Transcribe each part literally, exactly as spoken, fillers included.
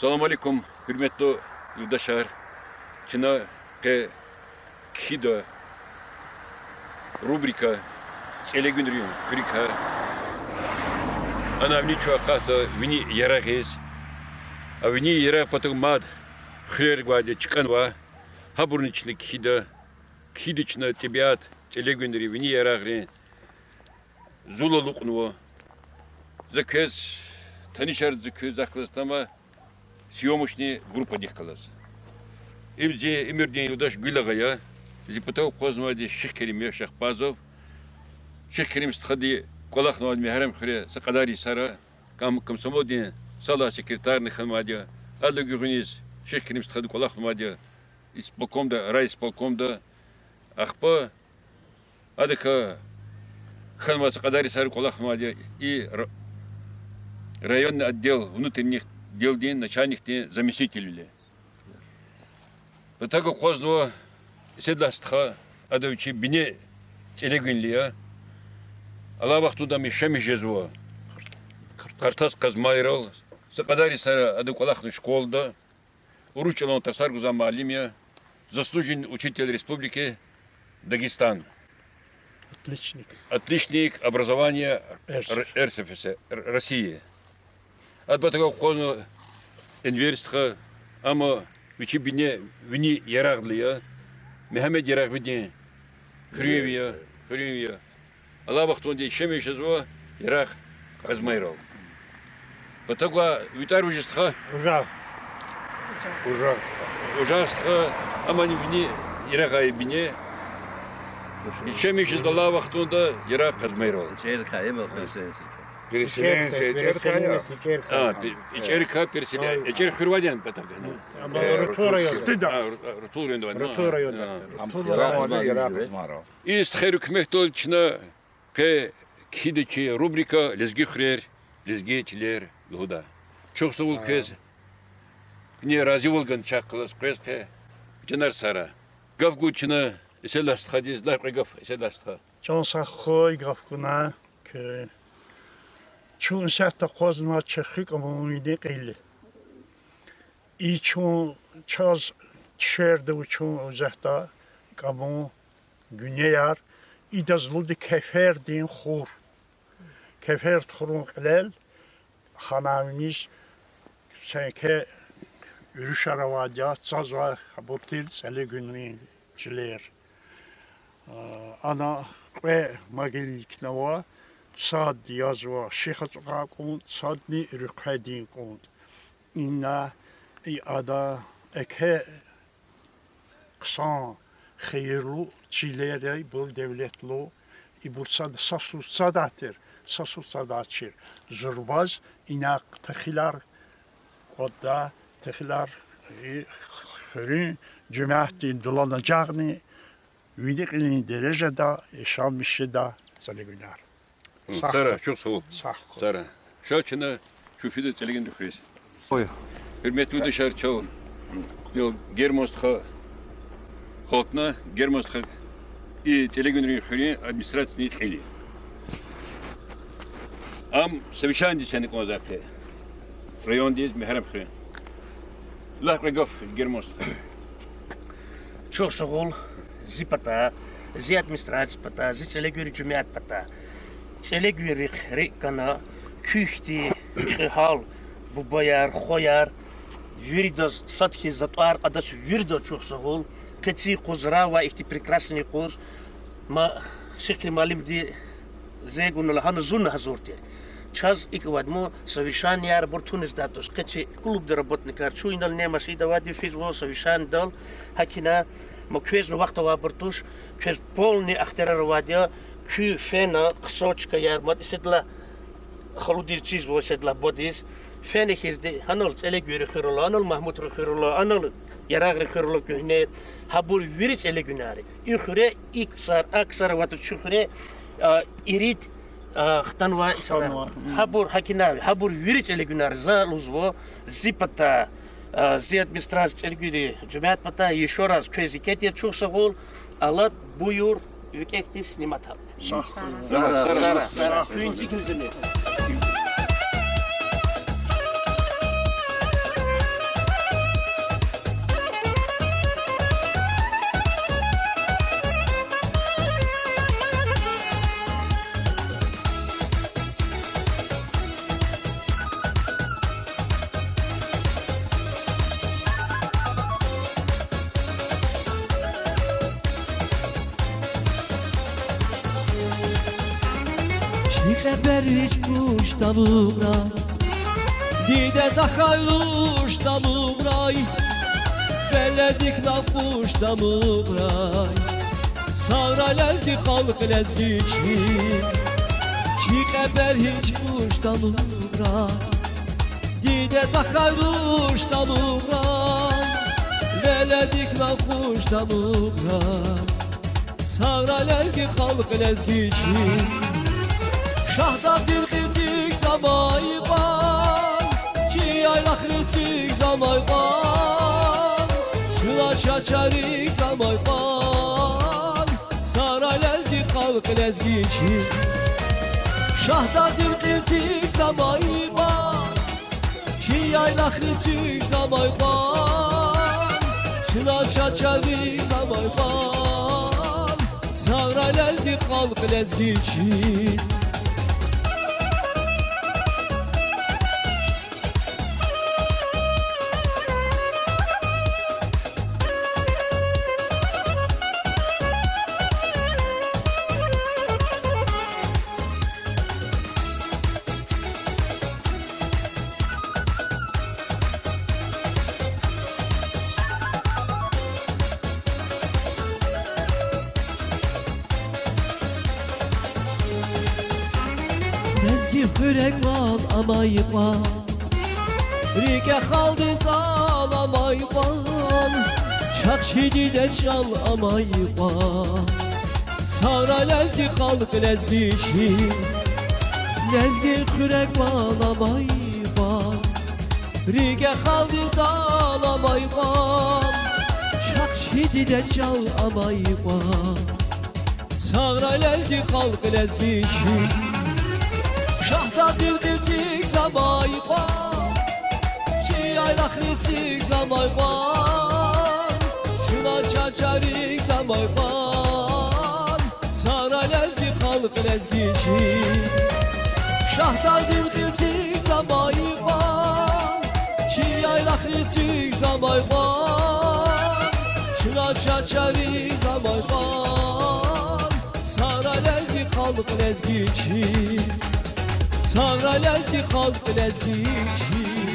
Салам алейкум, гьуьрметлу юлдашар. Чна къе кхьида рубрика ЦӀелегуьнрин хуьрикай. Ана вини чун акъатда вини ярагъиз. А вини ярагъ патав мад хуьрер гвайди чкӀанва. Гьабурни чна кхьида. Кхьида чна тӀебиат, цӀелегуьнрин, вини ярагърин зул алукьнава. За квез танишарзава, за квез захъ галаз тама съёмочный группадихъ галаз. Им зи уьмуьрдин юлдаш Гуьлагъа я, зи патав акъвазнавайди Шихкерим я Шахбазов. Шихкерим стхади кӀвалахнавайди Мегьарамдхуьре са кьадар йисара, ком-, комсомолдин са лагьай секретарни хьанвайди я, адалай гуьгъуьниз Шихкерим стхади кӀвалахнавайди я исполкомда, райисполкомда, ахпа адакай хьанвай са кьадар йисара кӀвалахнавайди я и р-, районный отдел внутренних делдин начальникдин заместителвиле. Патав акъвазнава Эседуллагь стха, ада вичи бине цӀелегуьнлу я. Алай вахтунда ам яшамиш жезва Къартас Къазмайрал, са кьадар йисара ада кӀвалахна школада. Урус чӀалан тарсар гузвай муаллим я, заслуженный учитель Республики Дагестан. Отличник. Отличник образования Р-, РСФСР, Р-, России. Ада патав акъвазнава Энвер стха, ам вичи бине вини Ярагълу я, Мегьамед Ярагъвидин хуьруьнви я, хуьруьнви я. Алай вахтунда яшамиш жезва Ярагъ Къазмайрал. Патав гвай ви тӀвар вуж я стха? Ужагъ. Ужагъ стха. Ужагъ стха, амни вини Ярагъай бине. Яшамиш жезва алай вахтунда Ярагъ Къазмайрал. ИчӀерикай, переселенец, ИчӀерикай, ИчӀерикай, переселенец, ИчӀерикай. А, пе-, ИчӀерикай переселенец. ИчӀерик хуьр авайди яни патав гана? Э, Рутул районда. А, Ру-, а, Рутул районда. Рутул районда. А. Рутул районда. Ярагъ Къазмайрал. И стхайрин куьмекдалди чна къе кхьида чи рубрика Лезги хуьрер, лезги чилер лугьуда. Чухсагъул квез, куьне разивал гана чахъ галаз къвез къе, чанар сара. Гаф гуда чна Эседуллагь стхадиз, лагь кьве гаф, Эседуллагь стха. Чан сагъ хьуй, гаф гана куь. Чун исятда акъвазнава Чехи кӀамун вини кьил. И чун, чаз туьшерда ва чун исятда кӀамун гуьнеяр, идаз лугьуда Кефердин хур. Кеферд хурун кьилел гьана виниз сенке уьруьшар авайди я, цазвай абур тир цӀелегуьнрин чилер. А, ана кьве могильникни ава, сад язва Шихацукьан кӀунтӀ, садни Руьхъведин кӀунтӀ. Ина и ада эке хъсан хийирлу чилер я ибур, девлетлу, ибур сад-, са суз садай тир, са суз садачир. Зурбаз ина техилар кӀватӀда, техилар и хуьруьн жемятдин дуланажагъни вини кьилин дережада яшамиш жеда цӀелегуьнар. Сара, чухсагъул. Сагъ хьуй. Сара. Ша чна чун фида цӀелегуьнрин хуьруьз. Ой. Гьуьрметлу юлдашар, чал, ё, Герман стха халтна, Герман стха и цӀелегуьнрин хуьруьн администрациядин кьил я. Ам совещаниедиз фена кӀанзавай къе райондиз, Мегьарамдхуьре. Лагь кьве гаф, Герман стха. Чухсагъул зи патай, зи администрация патай, зи цӀелегуьнрин жемят патай. ЦӀелегуьнрихъ рикӀ гана, куь хьтин кьегьал бубаяр, хваяр, виридаз сад хьиз за тӀвар кьадач, виридаз чухсагъул, къе ци къуз рава ихьтин прекрасный къуз, ма Шихкерим муаллимди зегуна лагьана зунни гьазур тир. Чаз икӀ авайди, ма совещанияр абур туниздай туш, къе чи клубдин работникар, чун инал нема шейидавайди физва совещаниедал, гьакӀ ина, ма квезни вахт авайбур туш, квез полный ихтияр авайди я, куьн фена, хъсан чкаяр, мад Эседуллагь халудиз чизва, Эседуллагь бадедиз, фена хьизди, гьанал ЦӀелегуьнрин хуьр ала, анал Магьмутрин хуьр ала, анал Ярагърин хуьр ала куьгьне, гьабур вири цӀелегуьнар я. И хуьре и ксар, а ксар аватӀа, чи хуьре, а, ирид, а, хтанвай инсанар. Гьабур гьакӀ ина, гьабур вири цӀелегуьнар я, за лугьузва, зи патай, а, зи администрация, цӀелегуьнрин жемят патай ещё раз квез еке тир чухсагъул, алад, буюр, викӀегьди снимать авур. Сагъ хьуй. Сара, сара, сара, сара. Куьн дигилзини. Ни кьепер гьич куш тамукьрай, диде тахьай руш тамукьрай, веледихъ нав къуш тамукьрай. Сагърай лезги халкь, лезги чилин, чи кьепер гьич куш тамукьрай, диде тахьай руш тамукьрай, веледихъ нав къуш тамукьрай. Сагърай лезги халкь, лезги чилин, Шагьдагъдин кьилдик за амай кьван, чи яйлахрицик за амай кьван, чна чачарик за амай кьван. Сагърай лезги халкь, лезги чилин, Шагьдагъдин кьилдик за амай кьван, чи яйлахрицик за амай кьван, чна чачарик за амай кьван. Сагърай лезги халкь, лезги чилин. Лезги хуьре кӀвал амай кьван, рикӀе халкьдин тӀал амай кьван, чахъ чи дидед чӀал амай кьван. Сагърай лезги халкь, лезги чилин, лезги хуьре кӀвал амай кьван, рикӀе халкьдин тӀал амай кьван, чахъ чи дидед чӀал амай кьван. Сагърай лезги халкь, лезги чилин, Шагьдагъдин кьилдик за амай кьван, чи яйлахрицик за амай кьван, чна чачарик за амай кьван. Сагърай лезги халкь, лезги чилин, Шагьдагъдин кьилдик за амай кьван, чи яйлахрицик за амай кьван, чна чачарик за амай кьван. Сагърай лезги халкь, лезги чилин, сагърай лезги халкь, лезги чилин.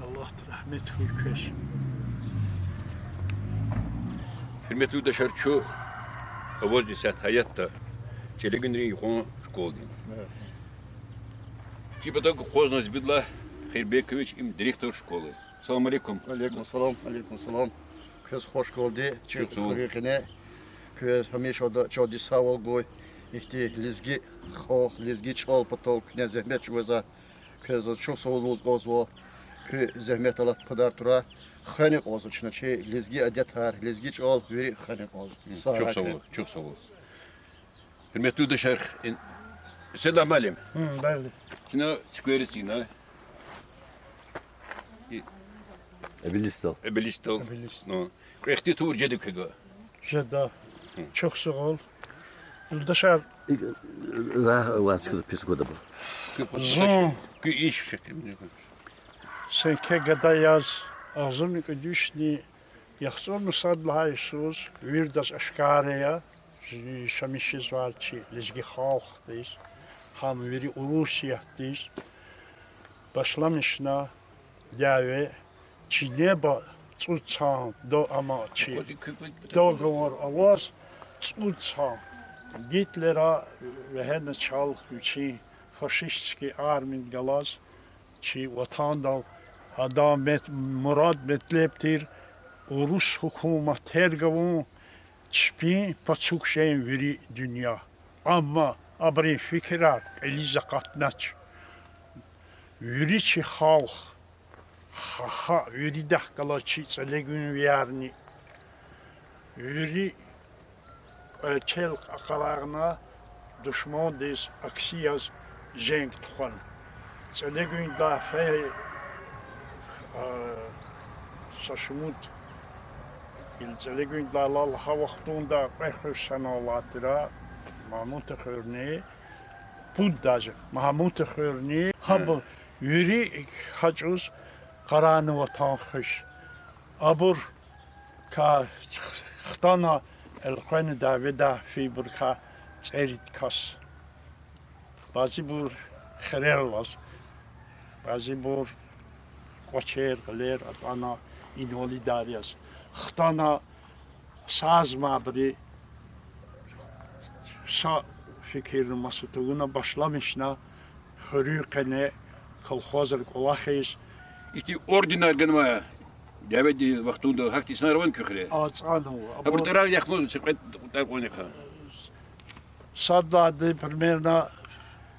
Аллагьди рагьмет хьуй квез. Гьуьрметлу юлдашар, чун авазва исятда гьаятда ЦӀелегуьнрин юкьван школадин. Чи патав акъвазнава Зибидлагь Хайрбекович, им директор школы. Салам алейкум. Алейкум салам, алейкум салам. Квез хвашкалди чи хуьруьн къене, квез гьамиша чандин сагъвал гуй. Ихьтин лезги халкь, лезги чӀал патал куьне зегьмет чӀугвазвай, квез чухсагъул лугьуз кӀанзава. Куь зегьмет алат патал тура. Хвена кӀанзава чна чи лезги адетар, лезги чӀал вири хвена кӀанзава. Чухсагъул, чухсагъул. Гьуьрметлу юлдашар, Седлай муаллим, чна цуьквериз ина, и обелиск, обелиск. Ну, кьве ихьтин тавур жеда квез? Жеда. Чухсагъул. Юлдашар, ра вацкда пис гудаб. Зун куь иш шехи. Са еке гада яз, агъзурни кӀуьд вишни яхцӀурни сад лагьай йисуз, виридаз ашкара я, зи яшамиш жезвай чи лезги халкьдиз, гьам вири Урусиятдиз башламишна дяве, чинеба цӀуд йисан ама чи договор аваз, цӀуд йисан Гитлера вегьена чал вичин фашистский армиди галаз, чи ватандал адан мет-, мурад-метлеб тир урус гьукумат терг авун, чпин пацук жен вири дуьнья. Амма абурун фикирар кьилиз акъатнач. Вири чи халкь, гьа, гьа, виридахъ галаз чи цӀелегуьнвиярни, вири кӀвачел къарагъна, душмандиз акси яз женг тухвана. ЦӀелегуьндилай фейи, а, са шумуд йил цӀелегуьндилай алай гьа вахтунда кьве хуьр санал алай тир, Магьмутахуьрни, пуд даже, Магьмутахуьрни, гьабур вири гьа чӀавуз къарагъна ватан хуьз. Абурукай хтана элкъвена дяведа фейибурукай цӀерид кас. Бязибур хирер алаз, бязибур кӀвачер, гъилер атӀана, инвалидар яз хтана, сазмайбуру са фикирни маса тавуна башламишна хуьруьн къене колхозра кӀвалахиз. Ихьтин орденар ганвай дяведин вахтунда гьахьтин инсанар авани куь хуьре? АцӀанва. Абур тӀварар яхъ ман, са кьвед тӀвар кьванни хьи. Садлагьана примерно,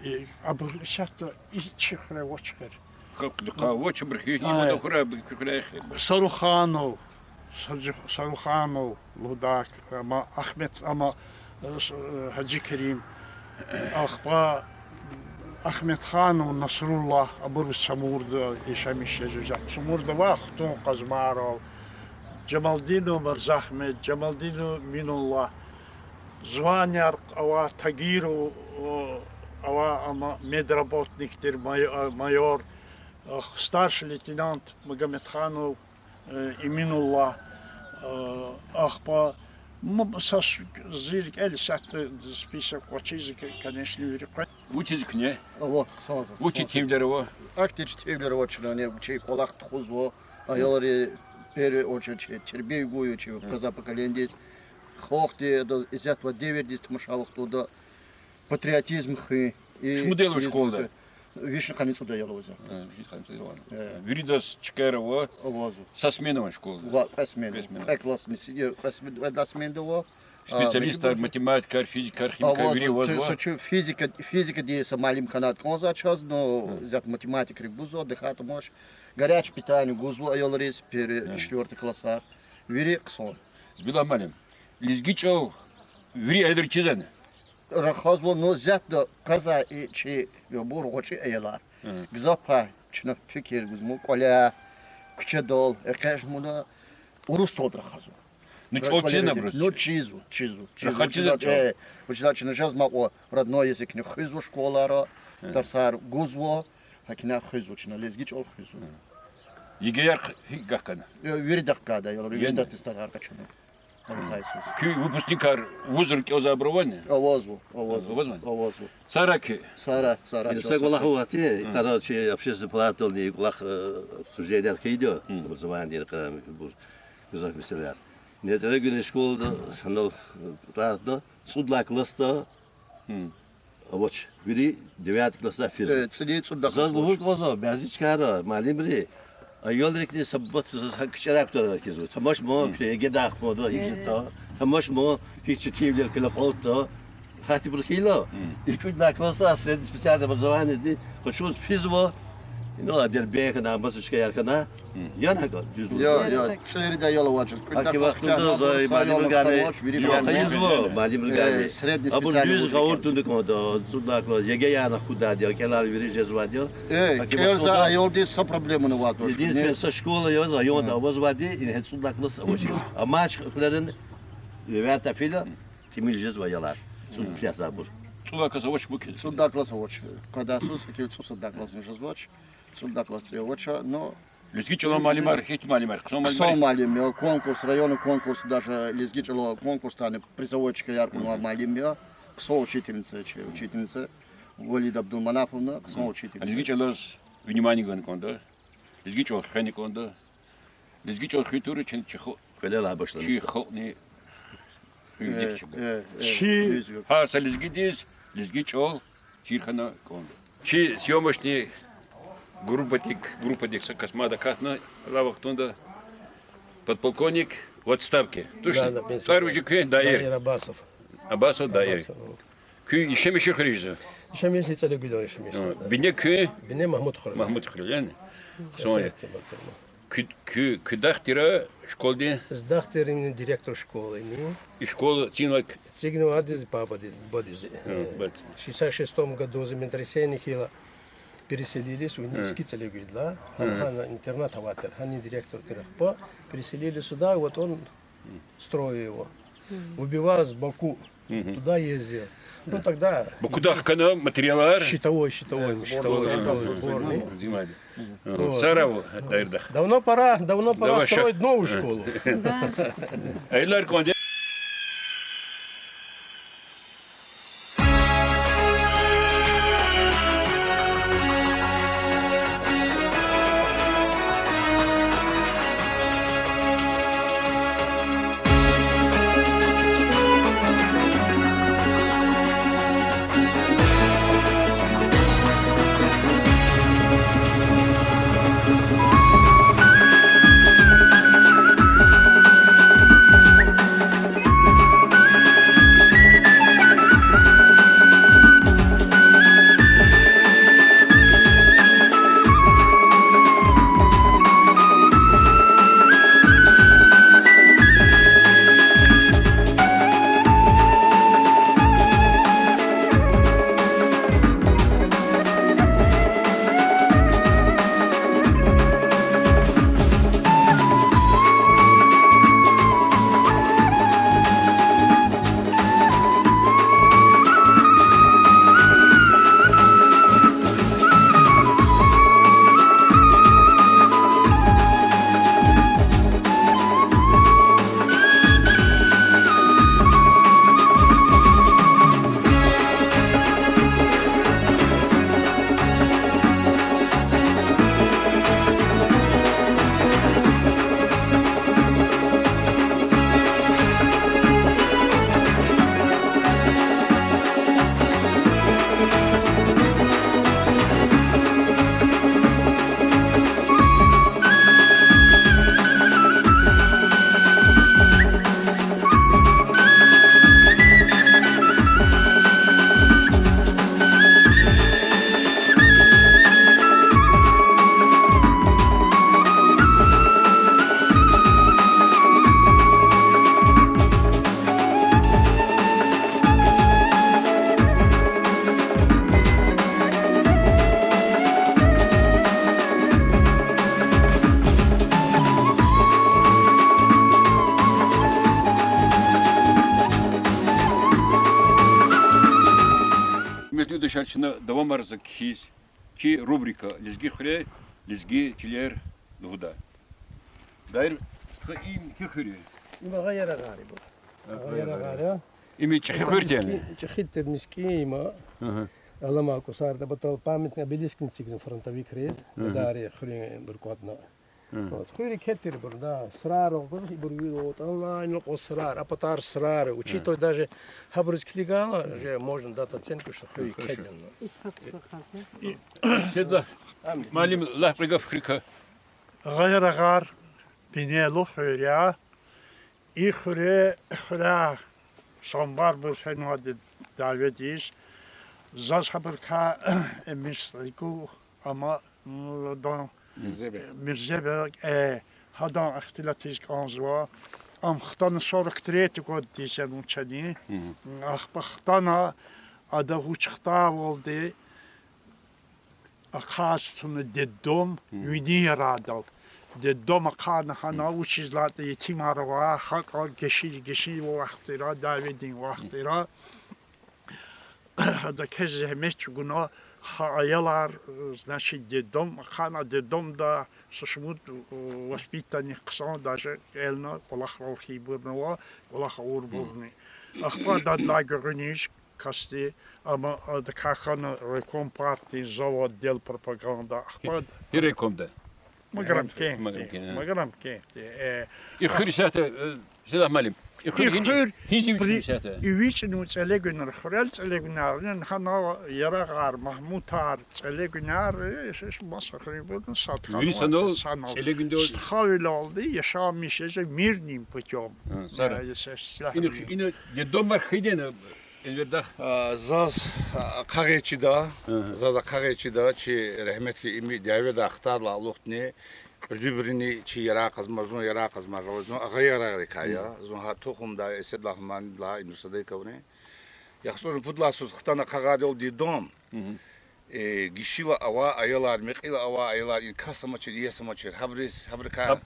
э, абур исятда и чи хуьре авач хьи. Халкьдихъ авач, абур хьи, и вада хуьре, абур куь хуьре хьи. Саруханов, Саржи-, Саруханов лугьудай, ама Ахмед, ама, э, с-, э, Гьажикерим, ахпа Ахмедханов Насруллагь, абур Самурда яшамиш жезвай, Самурда авай хтун Къазмайрал, Жамалдинов Мирзахмед, Жамалдинов Минуллагь, званияр авай Тагиров, э, авай, ама медработник тир, май-, э, майор, э, старший лейтенант Магомедханов, э, Иминуллагь, э, ахпа, м, са ш-, зи рикӀел исятда список квачиз, к-, конечно, вири къве-. Вучиз куьне? Ава, хъсан за. Вуч итимвилер ава? Ахьтин итимвилер ава чна, вичин кӀвалах тухузва. Аялриз, в первую очередь, чи тербия гуй, чи къаза поколениедиз. Халкьди, адаз исятда девирдиз тамаша вахтунда патриотизм хуьн. И шумуд аял ава школада? Вишни къанни цӀуд аял ава исятда. Э, вишни къанни цӀуд аял ава. Э. Виридаз чкаяр ава? Авазва. Са смена ава школада? Ва, кьве смена. Кьве смена. Кьве классни си-, э, кьве сме-, кьве смена ава. Специалистар, математикар, физикар, химикар вири авазва? Авазва. Са чу физика, физикадин са муаллим хьанайтӀа кӀанзавай чаз, но исятда математикрик гузва, дихьа тамаш. Горячее питание гузва аялриз, первый, четвёртый классар. Вири хъсан. Зибиллагь муаллим, лезги чӀал вири аялриз чизвани? Рахазва, но исятда къвезвай и чи бур гъвечӀи аялар. Гзаф пай чна фикир гузва, кӀвале, куьчедал экъечӀ муна, урус чӀалал рахазва. Ну, чӀал чизва абуруз? Ну, чизва, чизва, чизва. Рахаз чизва чӀал? Э, вучиз лагьайтӀа чна жезмай кьван родной языкни хуьзва школайра, тарсар гузва, гьакӀни хуьзва чна, лезги чӀал хуьзва. ЕГЭ-яр гьикӀ гахкана? Э, вири дахкайди я, вири тестар гьар къачуна. Куь выпускникар вузра кӀелзавайбур авани? Авазва, авазва. Авазва? Авазва. Сара куь? Сара, Сара. Са кӀвалах авайди, короче, общественный палатадални кӀвалах, э, обсужденияр хьайиди я, образованидин къарагъмир, гзаф месэлаяр. ЦӀелегуьнин школада санал, э, рагьда, цӀуд лагьай классда авач, вири девятый классда физва. Э, цӀилин цӀуд лагьай классда авач. Заз лугьун кӀанзава, бязи чкайра муаллимри Аялрикни са бубат заз гьакӀ кичӀерай кутуна кизва. Тамаш ма, куьне ЕГЭ-дай хкведа, гьикӀ жеда. Тамаш ма, гьич четинвилер куьне кьалтӀа. Гьатибур хьайила, и кӀуьдлагьай классда средне специальное образованиедин къачуз физва. Инал Дербент хьана, Мацачкаяр хьана. Яни гьакӀ, дуьз лугьуз. Я, я, цӀерид аял авачиз. КӀуьдлагьай класс куьтягьна, са аялни авач, вири физва, муаллимри гана. Средне специальное. Абур дуьз гъавурда туна кӀанда, цӀудлай класс, ЕГЭ-яр хкудайди я, кӀелайла вири жезвайди я. Э, кӀелзавай аялдиз са проблемани авайди туш. Единственное, са школа я районда авазвайди, ингье цӀудлай класс авачиз. Амма чи хуьрерин вятда фейила, тӀимил жезва аялар. ЦӀуд плясзавайбур. ЦӀудлай класс авач мумкин? ЦӀудлай класс авач. Квадарсуз, кикил цӀусад классни жезвач. ЦӀудлай класс цӀи авач, но Лезги чӀалан муаллимар, гьихьтин муаллимар, хъсан муаллимар? Хъсан муаллим я, конкурс, районный конкурс, даже лезги чӀалан конкурсдани призовой чкаяр кьунвай муаллим я. Хъсан учительница чи, учительница Валида Абдулманафовна, хъсан учительница. Лезги чӀалаз внимание гана кӀанда. Лезги чӀал хвена кӀанда. Лезги чӀал хуьн тур чи, чи ху-, квелелай башламишда, чи халкьни хуьн вилик чида. Э, э, э, чи дуьз я. Гьар са лезгидиз лезги чӀал чир хьана кӀанда. Чи съёмочный группадик, группадик са кас мад акатна, алай вахтунда подполковник в отставке. Тушни? Да, на пенсии. ТӀвар вуж я куь? Даир. Даир Аббасов. Аббасов Даир. Аббасов. Куьн яшамиш чи хуьруьз я? Яшамиш я, ЦӀелегуьдал яшамиш я. Бине куьн? Бине Магьмудхуьрел. Магьмудхуьрел яни? Хъсан я. Куь, куь, куь дахдин тир школадин? Зи дахдин тир директор школы я. И школа цинва к- Цигнава адиз, пападиз, бадиз. Гьа, бад. В шестьдесят шестом году землетрясение хьайила переселились в Низкий Целегуйдла. Гьана интернат авай тир, гьана директор тир ахпа. Переселились сюда, вот он строил его. Убивал сбоку. Туда ездил. Ну, тогда Бакуда хкана материалар? Щитовой, щитовой, щитовой, щитовой, сборный. Сарав Даирдах. Давно пора, давно пора строить новую школу. Аялар кӀанда. Гьуьрметлу юлдашар, чна давамарзава кхьиз чи рубрика Лезги хуьрер, лезги чилер лугьуда. Даир стха, им гьи хуьр я? Им Агъаяр агъар я. Агъаяр агъар я. Им чӀехи хуьр тир яни? ЧӀехи тир, мискӀин я им. Алама кӀусарда патал памятный обелискни эцигна фронтовикриз. Гадайри хуьруьнбур кӀватӀна. Вот, хуьр еке тир ибур, да, сарар акъваз, ибур вири отӀанлай, ина кьван сарар, а патар сарар, учитывая даже гьабуруз килигайла, уже можно дать оценку, что хуьр еке тир. Седла, муаллим, лагь кьве гаф хуьруька. Агъа Ярагъар Пинелу хуьр я. И хуьре, хуьре самбарбур фенвайди дяведиз. Заз гьабурукай Эмир СтӀалгу, ама, м, адан, Мирзебег. Мирзебег, э, гьадан ихтилатиз кӀанзава. Ам хтана сорок третий годдиз я вун чани. Ахпа хтана, ада вуч хтайвалди, ахъайиз туна детдом, вини ярайдал. Детдом ахъайна, гьана вучиз лагьайтӀа етимар авай, гьакӀа гишин, гишинвал вахтара, дяведин вахтара. Ада квез зегьмет чӀугуна, гьа аялар, значит, детдом ахъайна, детдомда са шумуд воспитанник хъсан, даже кӀелна, кӀвалахрал хьайибурни ава, кӀвалах авурбурни. Ахпа адалай гуьгъуьниз касди, ама адакай хьана райком партии зав отдел пропаганда, ахпа Гьи райкомда? Маграмкентди, Маграмкент, а. Маграмкентди, э. И хуьр исятда, э, Седа муаллим, и хуьр гьи-, гьиниз эвичӀна исятда? ЭвичӀнава ЦӀелегуьнра, хуьрел ЦӀелегуьнар, гьана Ярагъар, Магьмутар, ЦӀелегуьнар, э, маса хуьруьнбур сад хьанва, вири санал, санал. ЦӀелегуьнда стхавилелди яшамиш жезва мирным путём. Ина, ина детдомар хьайитӀани, Энвердагъ? А, заз, а, ахъа гъеч чида, заз ахъа гъеч чида, чи рагьметлу Эмир дяведай хтайдалай алудни, кьуьзуьбурни чи Ярагъ Къазмар, зун Ярагъ Къазмар, зун Агъа Ярагърикай я, зун гьа тухумдай, эседлай гьамни лагьай Эмир СтӀалгуни. ЯхцӀурни пуд лагьай йисуз хтана къагъайдал детдом. Э, гишила авай аялар, мекьила авай аялар, и кас амачир, иеси амачир, гьабуриз, гьабурукай.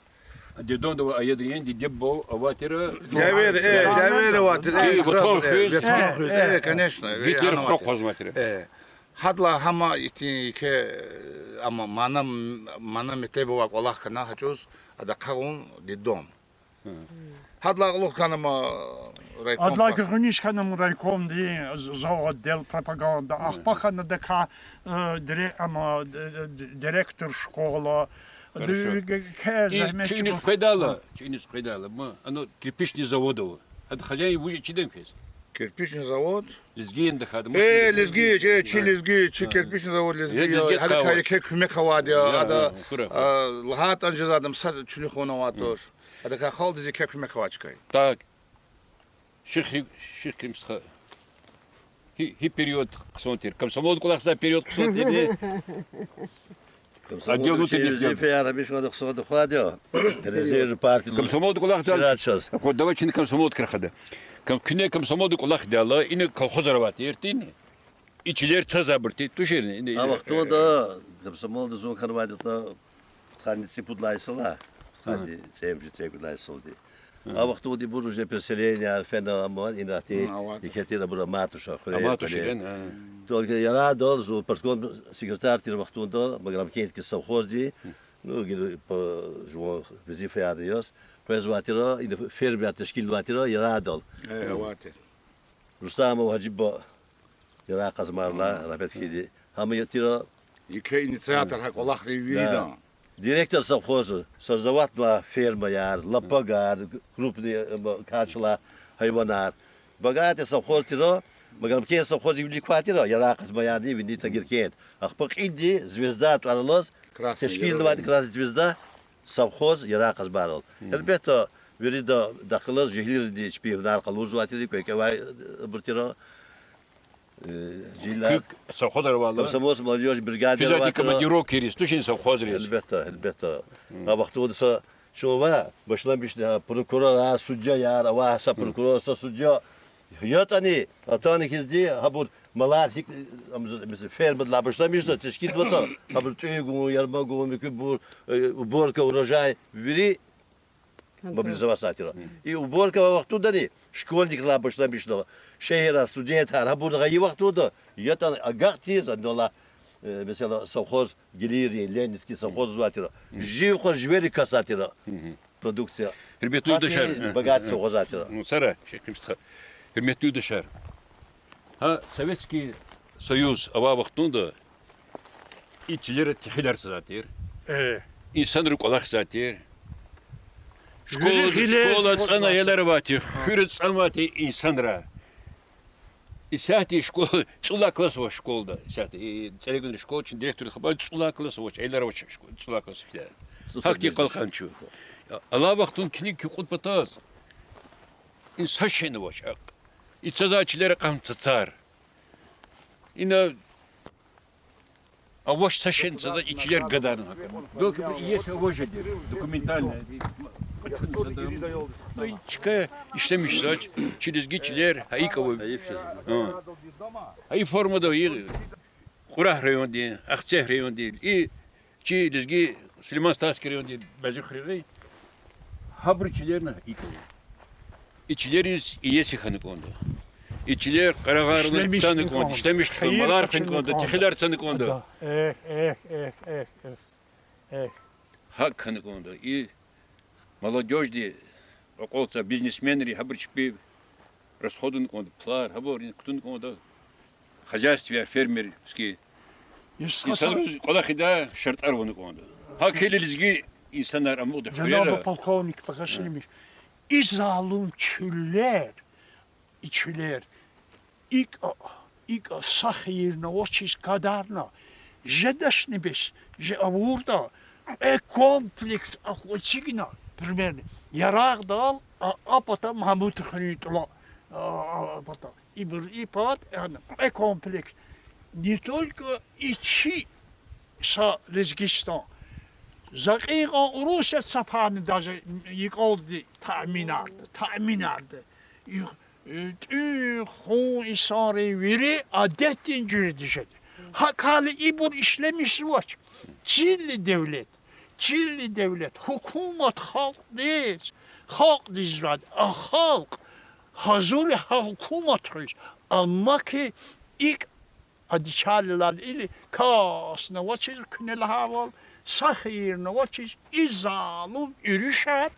Детдомда авай аялрин диде-буба авай тир, дявер, э, дявер авай тир, э, ватан хуьз, ватан хуьз, э, конечно, Гитлер хва акъвазнавай тир. Гьадалай гьам ихьтин еке, э, ама мана, мана-метлеб авай кӀвалах хьана гьа чӀавуз, ада къагъун детдом. Гьадалай кьулухъ хьанама райком. Адалай гуьгъуьниз хьанама райкомдин зав отдел пропаганда. Ахпа хьана адакай, э, дире-, ама, э, директор школа. Хорошо. Чи иниз къведайла, чи иниз къведайла, ма, ана кирпичный завод ава. Гьадан хозяин вуж я чидани квез? Кирпичный завод? Лезги я ана тахьайтӀа, э, лезги, э, чи лезги, чи кирпичный завод лезги я. Гьадакай еке куьмек авайди я, ада, а, лагьайтӀани жезвайди, маса чуьнуьхун авайди туш. Адакай халкьдиз еке куьмек авай чка я. Так. Шихи-, Шихким стха. Гьи, гьи период хъсан тир? Комсомолда кӀвалахзавай период хъсан тирни? Отдел внутренних дел. Везифаяр гьамиша хъсан тухвайди я. Резерв партии. Комсомолда кӀвалахзавай. Чна чаз. Хо, давай чна комсомолдикай рахада. Ком-, куьне комсомолда кӀвалахдайла, ина колхозар авай тирни? И чилер цазвайбур тир, туширни? А вахтунда комсомолда зун хьанвайдатӀа, пудкъанни цӀипуд лагьай йисалай, пудкъанни цӀемуьжуьд, цӀекӀуьд лагьай йисалди. А вахтунда ибур уже переселенияяр фена, ама ина ахьтин, икьван тир абур амай туш хуьре. Только ярайдал, зун партком секретарь тир вахтунда, Маграмкентдин совхозди, ну, гила жуван везифаяр яз, къвезвай тир, ина фермаяр тешкилнавай тир ярайдал. Рустамов Гьажи буба, Ярагъ Къазмайрилай, рагьмет хьуй. Гьам я тир еке инициатор гьа кӀвалахрин виридан. Директор совхоза создаватьнавай фермаяр, лапагар, крупный, э, качалай гьайванар. Богатый совхоз тир, Маграмкент совхоза вилик квай тир, Ярагъ Къазмайрини вини Тагиркент. Ахпа кьилди Звезда тӀвар алаз тешкилнавайди, Красная Звезда, совхоз Ярагъ Къазмайрал. Гьелбетда, вирида дахъ галаз жегьилрини чпин гьунар къалурзавай тир, кӀвенкӀвевай, э, абур тир. Э, жегьилар. Куь совхозар авайла? Комсомольск, молодёжь бригадаяр авай тир. Командировкайриз тушни совхозриз? Гьелбетда, гьелбетда. А вахтунда са чун ава, башламишна прокурорар, судьяяр, ава са прокурор, са судья. ЯтӀани, атана хьизди, гьабур малар гьикӀ, ам, фермадилай башламишна, тешкилнаватӀа, гьабур тӀуьн гун, ярма гун, муькуьбур, э, уборка, урожай, вири мобилизоваться авай тир. И уборка авай вахтундани школьникрилай башламишна, шегьерра студентар, гьабур гъайи вахтунда, ятӀани агакь тийиз, адалай, э, месела, совхоз, гилирин, Ленинский совхоз лугьузвай тир. Жив хъваз жвери касай тир продукция. Гьуьрметлу юлдашар. Богатый совхоз авай тир. Ну, сара, шехимстха. Гьуьрметлу юлдашар. Гьа Советский Союз авай вахтунда и чилера техилар цазвай тир. Э. Инсанри кӀвалахзавай тир. Школа, школа цӀана аялар авай тир, хуьр цӀанвай тир инсанра. Исятда школа, цӀуд лагьай класс авач школада. Исятда и ЦӀелегуьнрин школа, чи директорди хабар, цӀуд лагьай класс авач, аялар авач школа, цӀуд лагьай класс фида. Гьахьтин къалхан чу. Алай вахтунда килиг кукьуд патаз, ина са шейни авач. И цазвай чилер акьван цацар. Ина авач са шейни цазвай, и чилер гадарна гьакӀ. Белки иеси аваз жеди, документальный. Чка ишлемишзавач, чи лезги чилер гьа икӀ ава. Гьа и формада и Кьурагь райондин, Ахцегь райондин, и чи лезги Сулейман-Стальский райондин бязи хуьрерай, гьабурун чилерни икӀ ава. И чилериз иеси хьана кӀанда. И чилер къарагъарна цана кӀанда, ишлемиш хьана, малар хуьн кӀанда, техилар цана кӀанда. ГьакӀ хьана кӀанда. И молодёжьди, акьалтзавай бизнесменри, гьабур чпи расходна кӀанда, пулар, гьабур кутуна кӀанда, хозяйствояр, фермерский. Инсанриз кӀвалахдай шартӀар авуна кӀанда. ГьакӀ хьайила лезги инсанар амукьда хуьрера. Жанаб полковник, покажи мне. И залум чуьллер, и чуьллер икӀа, икӀа са хийирни авачиз гадарна, жедачни бес, жи авурда, кьве комплекс акъваз эцигна, примерно, Ярагъдал, а, а пата Магьмутхуьруьн тӀвал, а, а пата. Ибур и пад, яни, кьве комплекс. Не только и чи са Лезгистан. За кьин кьван Урусат цапарна даже йикӀалди таъминарда, таъминарда. И, э, тӀуьн-хъун, инсанрин вири адетдин жуьреда жеда. ГьакӀ хьайила ибур ишлемишзавач. Чилел девлет, чилел девлет, гьукумат халкьдиз, халкьдиз жеда, а халкь гьазур я гьа гьукумат хуьз. Амма ки икӀ, а дичалилал или касни авачиз, куьне лагьайвал, са хийирни авачиз, и залум уьруьшар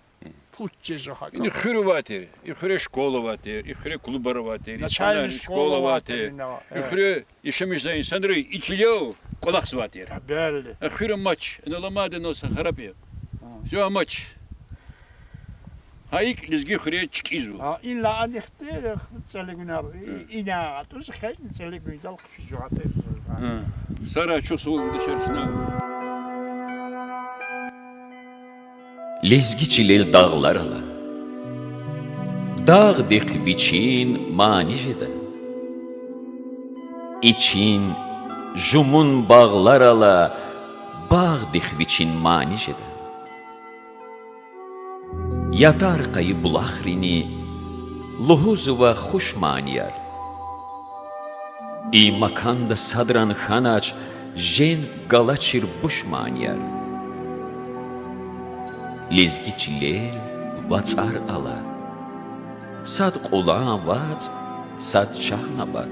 пуч жезва гьакӀ. Ина хуьр авай тир, и хуьре школа авай тир, и хуьре клубар авай тир, начальный школа авай тир, и хуьре яшамиш жезвай инсанри и чилел кӀвалахзавай тир. Хуьр амач, ина аламайди ина са харап я. Всё, амач. Гьа икӀ лезги хуьре чкӀизва. Инал анихъ тир, цӀелегунар, ина атӀуз хьайитӀани цӀелегундал хъфизва. Сара чухсагъул, дишегьли чна. Лезги чилел дагълар ала. Дагъдихъ вичин мани жеда. Ичин жумун багълар ала, багъдихъ вичин мани жеда. Ятар къайи булахрини лугьузва хуш манияр. И маканда садран хьанач женг галачир буш манияр. Лезги чилел вацӀар ала. Сад Кьулан вацӀ, сад Шагьнабат.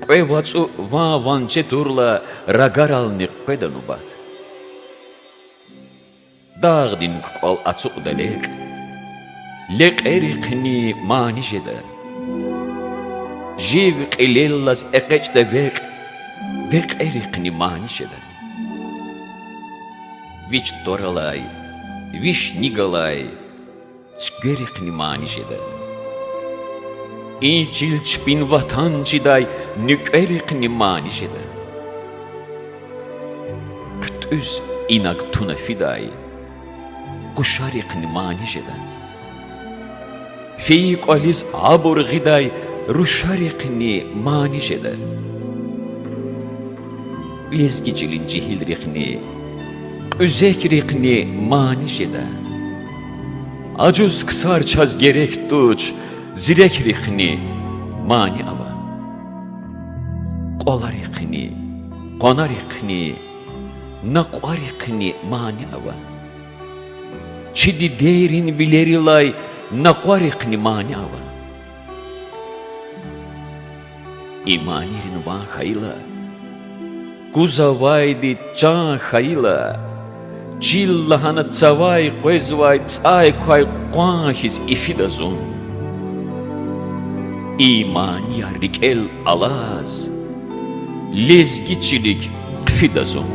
Кьве вацӀу ван-ванце турла, рагарални къведа нубат. Дагъдин кукӀвал ацукьда лекь, лекьерихъни мани жеда. Жив кьилеллаз экъечӀда векь, векьерихъни мани жеда. Вич тӀвар алай, виш ни галай цуькверихъни мани жеда. И чил чпин ватан жедай нуькӀверихъни мани жеда. ХъуьтӀуьз инаг туна фидай къушарихъни мани жеда. Фейи кӀвализ абур гъидай рушарихъни мани жеда. Лезги чилин жегьилрихъни, кьуьзекрихъни мани жеда. Ажуз ксар чаз герек туш, зирекрихъни мани ава. Кьваларихъни, къванарихъни, накьварихъни мани ава. Чи дидейрин вилерилай накъварихъни мани ава. И манийрин ван хьайила, кузавайди чан хьайила, чил лагьана цавай къвезвай цӀай квай къван хьиз ифида зун. И манияр рикӀел алаз, лезги чилик хъфида зун.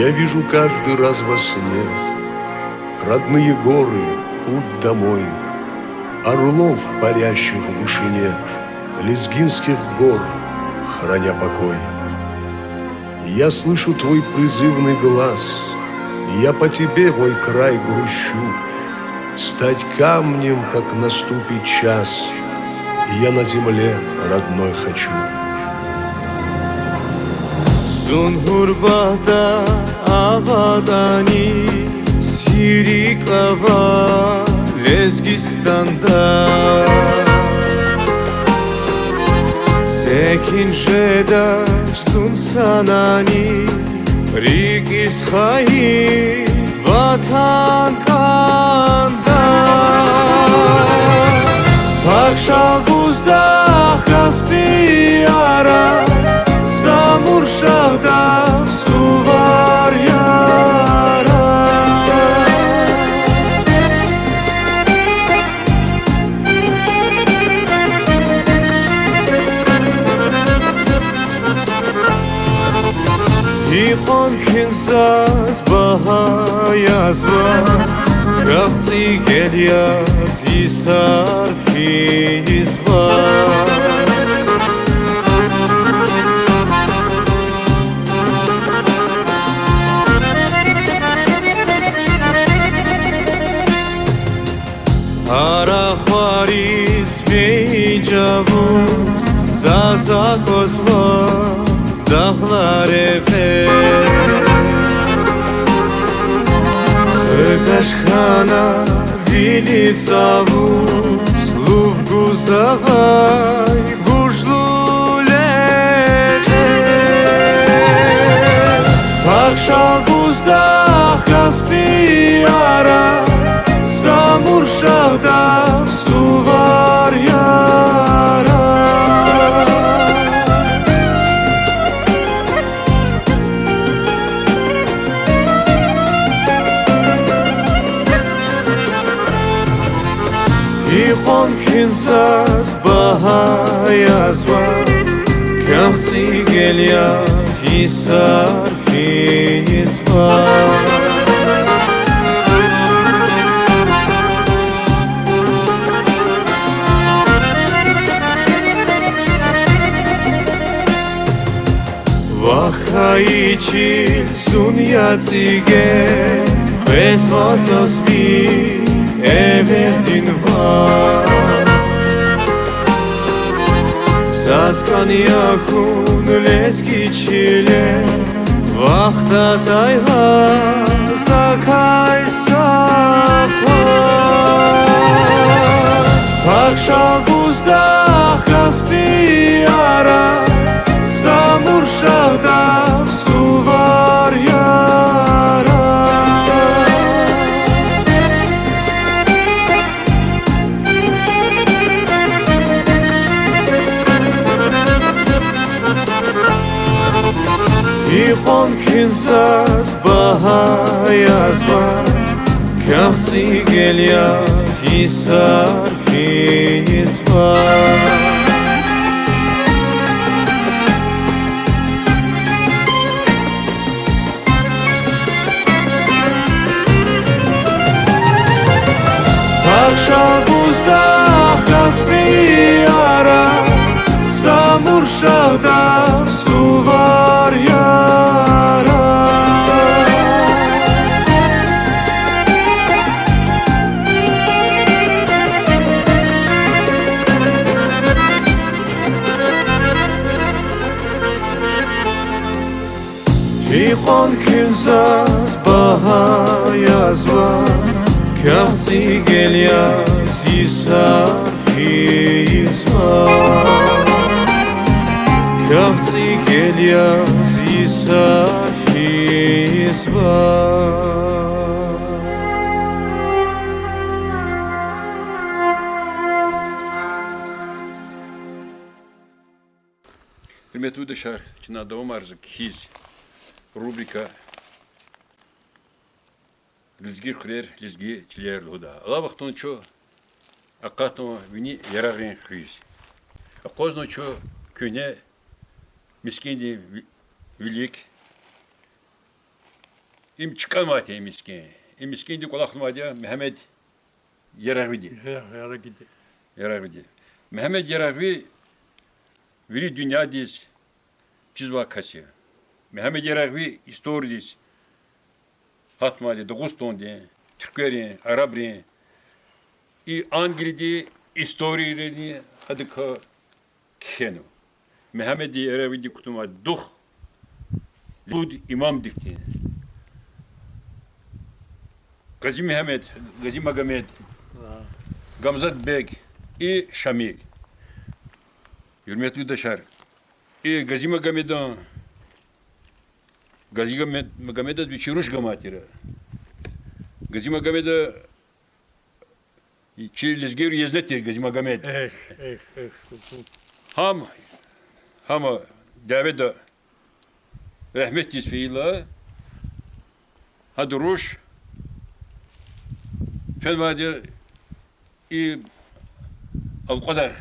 Я вижу каждый раз во сне родные горы, путь домой, орлов, парящих в вышине, лезгинских гор, храня покой. Я слышу твой призывный глас, я по тебе, мой край, грущу. Стать камнем, как наступит час, я на земле родной хочу. Зун гьурбатда аватӀани, зи рикӀ ава Лезгистанда. Секин жедач зун санани, рикӀиз хайи ватан кӀанда. Пак Шалбуздагъ, Каспи яра, Самуршагьдагъ, Сувар яра. Икьван куьн заз багьа язва, квехъ цӀигел яз йисар физва. Ара хвариз вей чӀавуз заз аквазва дагълар экъе. Хкаж хьана вили цавуз лув гузавай гужлу лекье. Пак Шалбуздагъ, Каспи яра, Самуршагьдагъ, Сувар яра. Икьван куьн заз багьа язва, квехъ цӀигел яз йисар физва. Вахъ хьайи чил зун я цӀиге, къвезва заз ви эвердин ван. Заз кӀан я хьун лезги чиле, вахт атайла закай сагъ хьун. Пак Шалбуздагъ, Каспи яра, Самуршагьдагъ, Сувар яра. Икьван куьн заз багьа язва, квехъ цӀигел яз йисар физва. Пак Шалбуздагъ, Каспи яра, Самуршагьдагъ, Сувар яра. Икьван куьн заз багьа язва, квехъ цӀигел яз йисар физва. Квехъ цӀигел яз йисар физва. Гьуьрметлу юлдашар, чна давамарзава кхьиз рубрика Лезги хуьрер, лезги чилер лугьудай. Алай вахтунда чун акъатнава вини Ярагърин хуьруьз. Акъвазнава чун куьгьне мискӀиндин ви-, вилик, Им чкӀанвай тир и мискӀин. И мискӀинди кӀвалахнавайди я Мегьамед Ярагъвиди. Ярагъвиди. Ярагъвиди. Мегьамед Ярагъви вири дуьньядиз чизвай кас я. Мегьамед Ярагъви историядиз гьатнавайди Дагъустандин, туьркверин, арабрин, и Англиядин историйрини адакай кхьенва. Мегьамед Ярагъвиди кутунвай дух луд имамдикди. Гъази-Мегьамед, Гъази-Магомед, Гамзат-бег и Шамил. Гьуьрметлу юлдашар, и Гъази-Магомедан, Гъази-Магомед-, Магомедаз вичи руш гамай тир. Гъази-Магомеда чи лезгийрин езнет тир Гъази-Магомед. Гьам, гьама дяведа рагьметдиз фейила, гьада руш фенвайди я и Алкьвадар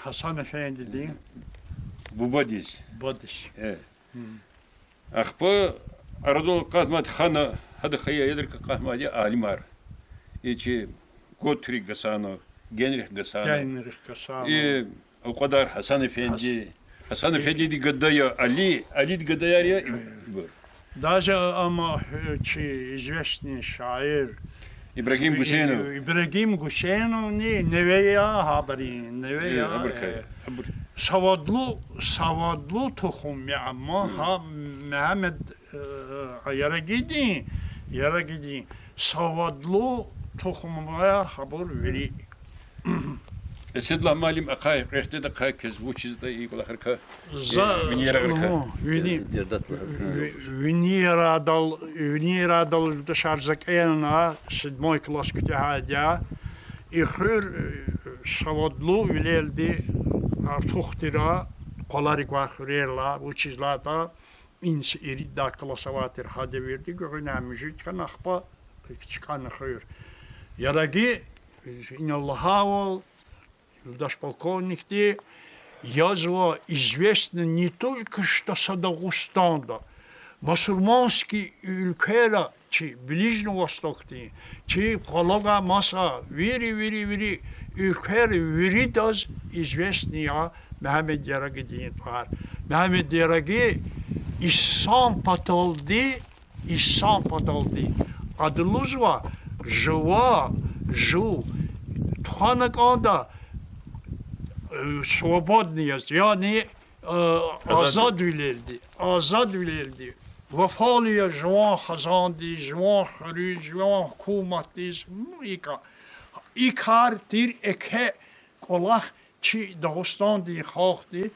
Гьасан эфендидин бубадиз. Бубадиз. Ахпа арадал акъатнавайди хана, гьада хайи аялрик акъатнавайди я алимар. И чи Готрик Гьасанов, Генрих Гьасанов, Генрих Гьасанов, и Алкьвадар Гьасан эфенди, Гьасан эфендидин гада я Али, Алидин гадаяр я ибур. Даже ам, чи известный шаир Ибрагим Гьусейнов. Ибрагим Гьусейновни неве я гьабурун, неве я. Савадлу, савадлу тухум я амма гьа Мегьамед Ярагъидин, Ярагъидин савадлу тухум я гьабур вири. Эседуллагь муаллим, ахъай, къехтеда ахъай квез вучиз ятӀа и кӀвалахрикай, за вини ярагърикай, вини, вини ярадал, вини ярадал юлдашар, за кӀелна, седьмой класс куьтягьайди я. И хуьр савадлувилелди артух тир, къвалари квай хуьрерилай, вучиз лагьайтӀа инс ирид класс авай тир гьа девирда, гуьгъуьниз муьжуьд хьана, ахпа чкӀана хуьр. Ярагъи, инал лагьайвал, юлдаш полковникди язва, известно не только что са Дагъустанда, мусульманский уьлквейра, чи Ближний Востокдин, чи къвалав гвай маса вири, вири, вири уьлквейра виридаз известный я Мегьамед Ярагъидин тӀвар. Мегьамед Ярагъи инсан паталди, инсан паталди, ада лугьузва, жува, жув тухвана кӀанда, свободный яз, яни азадвилелди, азадвилелди, вафалу я жуван хизандиз, жуван хуьруьз, жуван гьукуматдиз, ну, икӀа. И кар тир еке кӀвалах чи Дагъустандин халкьди,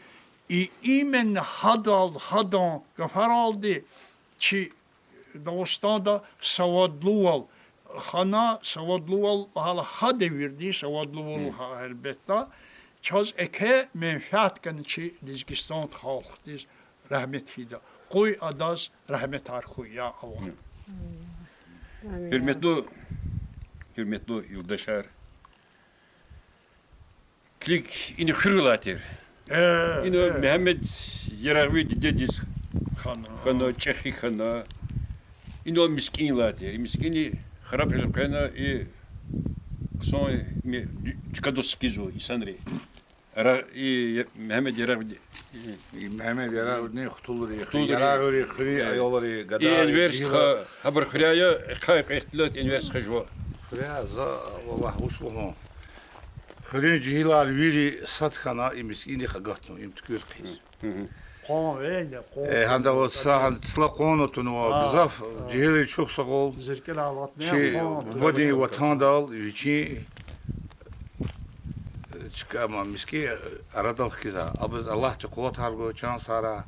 и именно гьадал, гьадан гафаралди чи Дагъустанда савадлувал хана, савадлувал гьа девирдин савадлувал, гьа, гьелбетда, чаз еке менфят гана чи Лезгистан халкьдиз, рагьмет хьайида. Къуй адаз рагьметар хьуй, я Аллагь. Гьуьрметлу, гьуьрметлу юлдашар, килиг, ина хуьруьлай тир. Ина Мегьамед Ярагъви дидедиз хьана, чӀехи хьана. Инал мискӀинлай тир. И мискӀинни харап элкъвена, и хъсан чкадал сикӀизва инсанри. Мегьамед Ярагъви, Мегьамед Ярагъвидин хтулри, Ярагъвийрин хуьруьн аялри, гада, Энвер стха, гьабур хуьряй я, ахъай кьве ихтилат Энвер стха жува. Хуьряй, за валлагь вуч лугьун. Хуьруьн жегьилар вири сад хьана и мискӀиндихъ агатна, им туькӀуьр хъийиз. Къван, э, къван. Э, гьада вад са гьан цла къван атунва, гзаф жегьилри чухсагъул. Чи бубадин ватандал, вичин чка ма мискӀин арадал хкизва. Абуруз Аллагьди къуватар гуй, чан сагърай.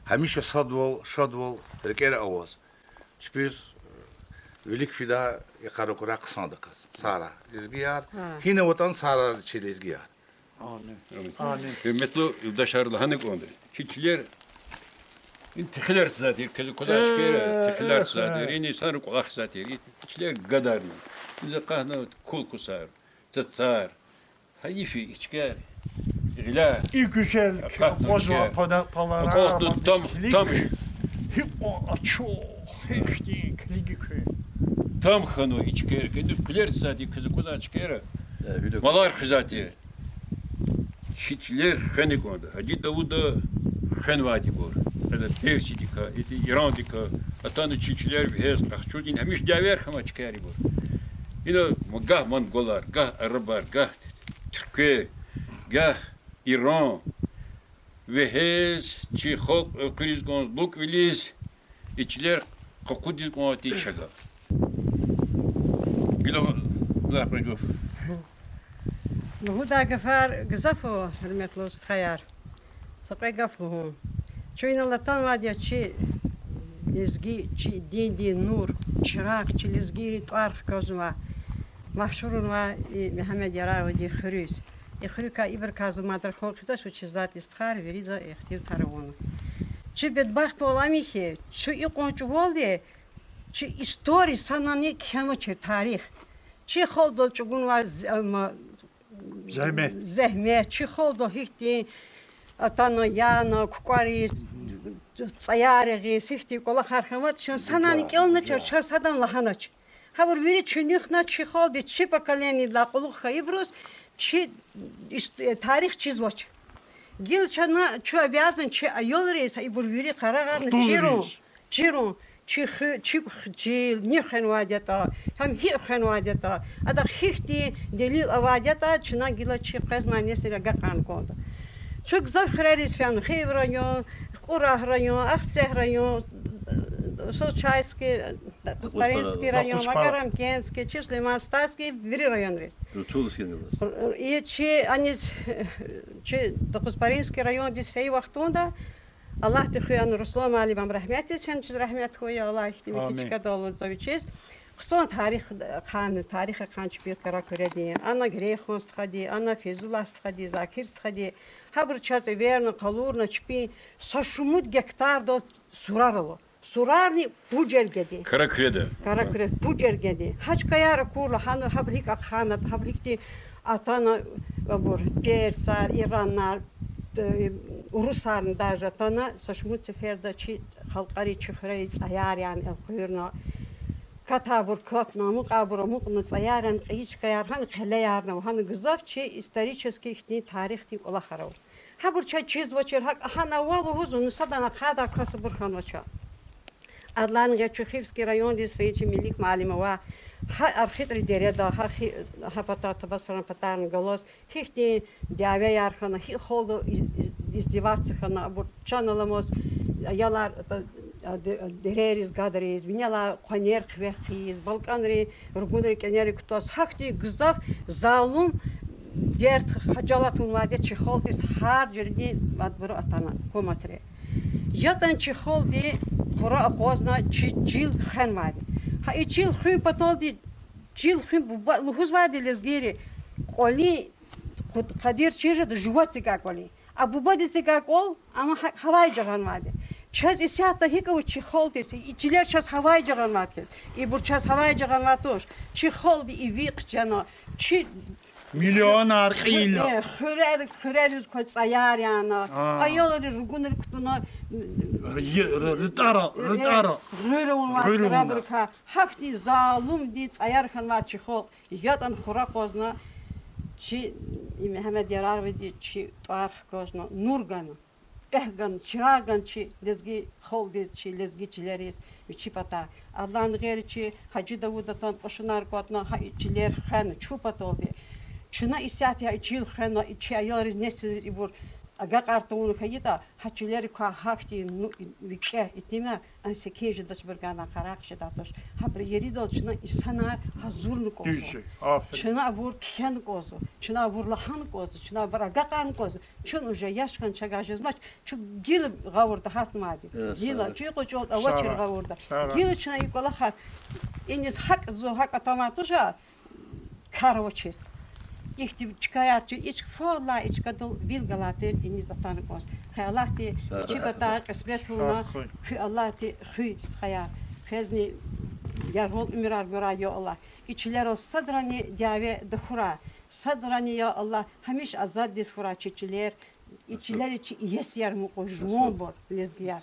Гьамиша садвал, шадвал рикӀера аваз. Чпиз вилик фида, йикъар акурай хъсандаказ. Сагърай, лезгияр. Гьина аватӀани сагърай чи лезгияр. Гьуьрметлу юлдашар, лагьана кӀанда, чи чилер, ин техилар цзатир, квез аквазвай чкаяр, техилар цзатир, ин инсанрин кӀвалах цзатир, и чилер гадарна. Ин за акъатна кул-кусар, цацар, гьайиф я и чкаяр, гъиляй. И гуьзел акъатна, акъатна, там, там. Гьикьван ачух. Ихьтин килиги куьн. Там хьанва и чкайра, килиг, хъуьлер цади куьз аквазвай чкайра. Э, гьуьле. Малар хуьзвай тир. Чи чилер хвена кӀанда. Гьажи Давуда хвенвайди бур. Ада Персиядикай, ити Ирандикай атана чи чилер вегьез къахчуз, ина гьамиша дявеяр хьанвай чкаяр ибур. Ина ма гагь монголар, гагь арабар, гагь туьрквер, гагь Иран. Вегьез чи халкь элкъуьриз кӀанз лукӀвилиз, и чилер къакъудиз кӀанзавайди чаз гаф. Гила лап гаф. Лугьудай гафар гзаф ава, гьуьрметлу стхаяр. Са кьве гаф лугьун. Чун инал атанвайди я чи лезги, чи диндин нур, чирагъ, чи лезгийрин тӀвар хкажнавай, машгьурнавай и Мегьамед Ярагъвидин хуьруьз. И хуьруькай ибурукай за мад рахун хъийидач, вучиз лагьайтӀа и стхаяр вирида ихтилатар авуна. Чи бедбахтвал ам я хьи, чун икьван чӀавалди чи история санани кхьенвачир, тарих. Чи халкьдал чӀугунвай з-, ам, зегьмет, чи халкьдал гьихьтин атана, яна, кукӀвариз, цӀаяр ягъиз, гьихьтин кӀвалахар хьанватӀа, чун санани кӀелнач, чаз садан лагьанач. Гьабур вири чуьнуьхна чи халкьдиз, чи поколениедилай кьулухъ хьайибуруз чи ис-, тарих чизвач. Гила чна, чун обязан чи аялриз ибур вири къарагъарна чирун, чирун, чи хуь-, чи х-, чил ни хвенвайди ятӀа, гьам гьикӀ хвенвайди ятӀа, адахъ гьихьтин делил авайди ятӀа, чна гила чи къвезмай несилриз агакьарна кӀанда. Чун гзаф хуьрериз фена: Хив район, Кьурагь район, Ахцегь район, Солчайский, Кузпаринский район, Макарамкентский, чи Сулейман-Стальский, вири районриз. И чи аниз, чи Кузпаринский райондиз фейи вахтунда, Аллагьди хуьй, ана Руслан муаллиман рагьметдиз фена, чаз рагьмет хьуй, я Аллагь, ихьтин вичин чкадал алудзава вичиз. Хъсан тарих хъана, тарих хъана чпин Кара Куьредин. Ана Грейхан стхади, ана Фейзуллагь стхади, Закир стхади. Гьабуру чаз эверна, къалурна чпин са шумуд гектардал сурар ала. Сурарни пуд жергеди. Кара Куьреда. Кара Куьреда пуд жергеди. Гьа чкаяр акурла, гьана гьабур гьикӀ ахъайна, гьабур гьихьтин атана, абур персар, иранар, урусарни даже атана, са шумуд сеферда чи халкьари, чи хуьрери цӀаяр яна элкъуьрна. Катайбур катна, амукьайбур амукьна, цӀаяр яна, кьейи чкаяр, гьана къелеярни ава, гьана гзаф чи исторический ихьтин тарихдин кӀвалахар ава. Гьабур чаз чизвачир, гьакӀ гьана ава лугьузва, ну садан ахъайдай касбур хьанвач. Адалай гъейри чун Хивский райондиз фейи чи Мелик муаллим ава, гьа Архитӏрин дереда, гьа хи-, гьа пата, Табасаран патарни галаз, гьихьтин дявеяр хьана, гьикӀ халкьдал и-, и-, издеваться хьана, абур чан аламаз, аялар, а, де-, дерериз гадариз, винелай къванер хъивегьиз, балкӀанрин ругунрин кӀенери кутаз, гьахьтин гзаф залум дерт, хажалат авунвайди я чи халкьдиз гьар жуьредин, мад абуру атана гьукуматри. ЯтӀани чи халкьди хура акъвазна чи чил хвенвайди. Гьа и чил хуьн паталди, чил хуьн буба лугьузвайди лезгийри, кӀвалин къуд-, къадир чир жеда жува цикӀа кӀвалин. А бубадин цикӀа кӀвал, амма гьа-, гьавай жагъанвайди. Чаз исятда гьикӀ ава чи халкьдиз, и чилер чаз гьавай жагъанвайди хьиз. Ибур чаз гьавай жагъанвайди туш. Чи халкьди иви хъжена, чи миллионар кьийила. Э, хуьрер, хуьрериз квай цӀаяр яна. А. Аялри ругунрик кутуна, р-, р-, ритӀара, э, ритӀара, руьр авунвай, руьр авунвай, рабрика. Гьахьтин залумдин цӀаяр хьанвай чи халкь. ЯтӀани хура акъвазна, чи и Мегьамед Ярагъвиди чи тӀвар хкажна, нур гана, экв гана, чирагъ гана чи лезги халкьдиз, чи лезги чилериз, вичи патай. Адалай гъейри чи Гьажи Давуда атана, кьушунар кӀватӀна, гьа и чилер хвена чун паталди. Чна исятда гьа и чил хвена, и чи аялриз, несилриз ибур агакьар тавуна хьайитӀа, гьа чилерик квай гьахьтин, ну, викӀегь итимар, ан секин жедачбур гана къарагъ жедай туш. Гьабурун еридал чна инсанар гьазурна кӀанзава. Чна абур кхьена кӀанзава, чна абур лагьана кӀанзава, чна абур агакьарна кӀанзава. Чун уже яш хьана чагай жезмач, чун гила гъавурда гьатнавайди. Гила, чун и кьван чӀал авачир гъавурда. Гила чна и кӀвалахар, иниз гьакӀ зун гьакӀ атанвай туш, кар авачиз. Ихьтин чкаяр чир, и чка фалай, и чкадал вил галай тир иниз атана кӀанз. Къе Аллагьди чи патай кьисмет авуна, куь Аллагьди хуьй, стхаяр. Квезни яргъал уьмуьрар гурай, я Аллагь. И чилерал садрани дяве тахьурай. Садрани, я Аллагь, гьамиша азаддиз хьурай чи чилер. И чилери чи иесияр мукьув жуванбур, лезгияр.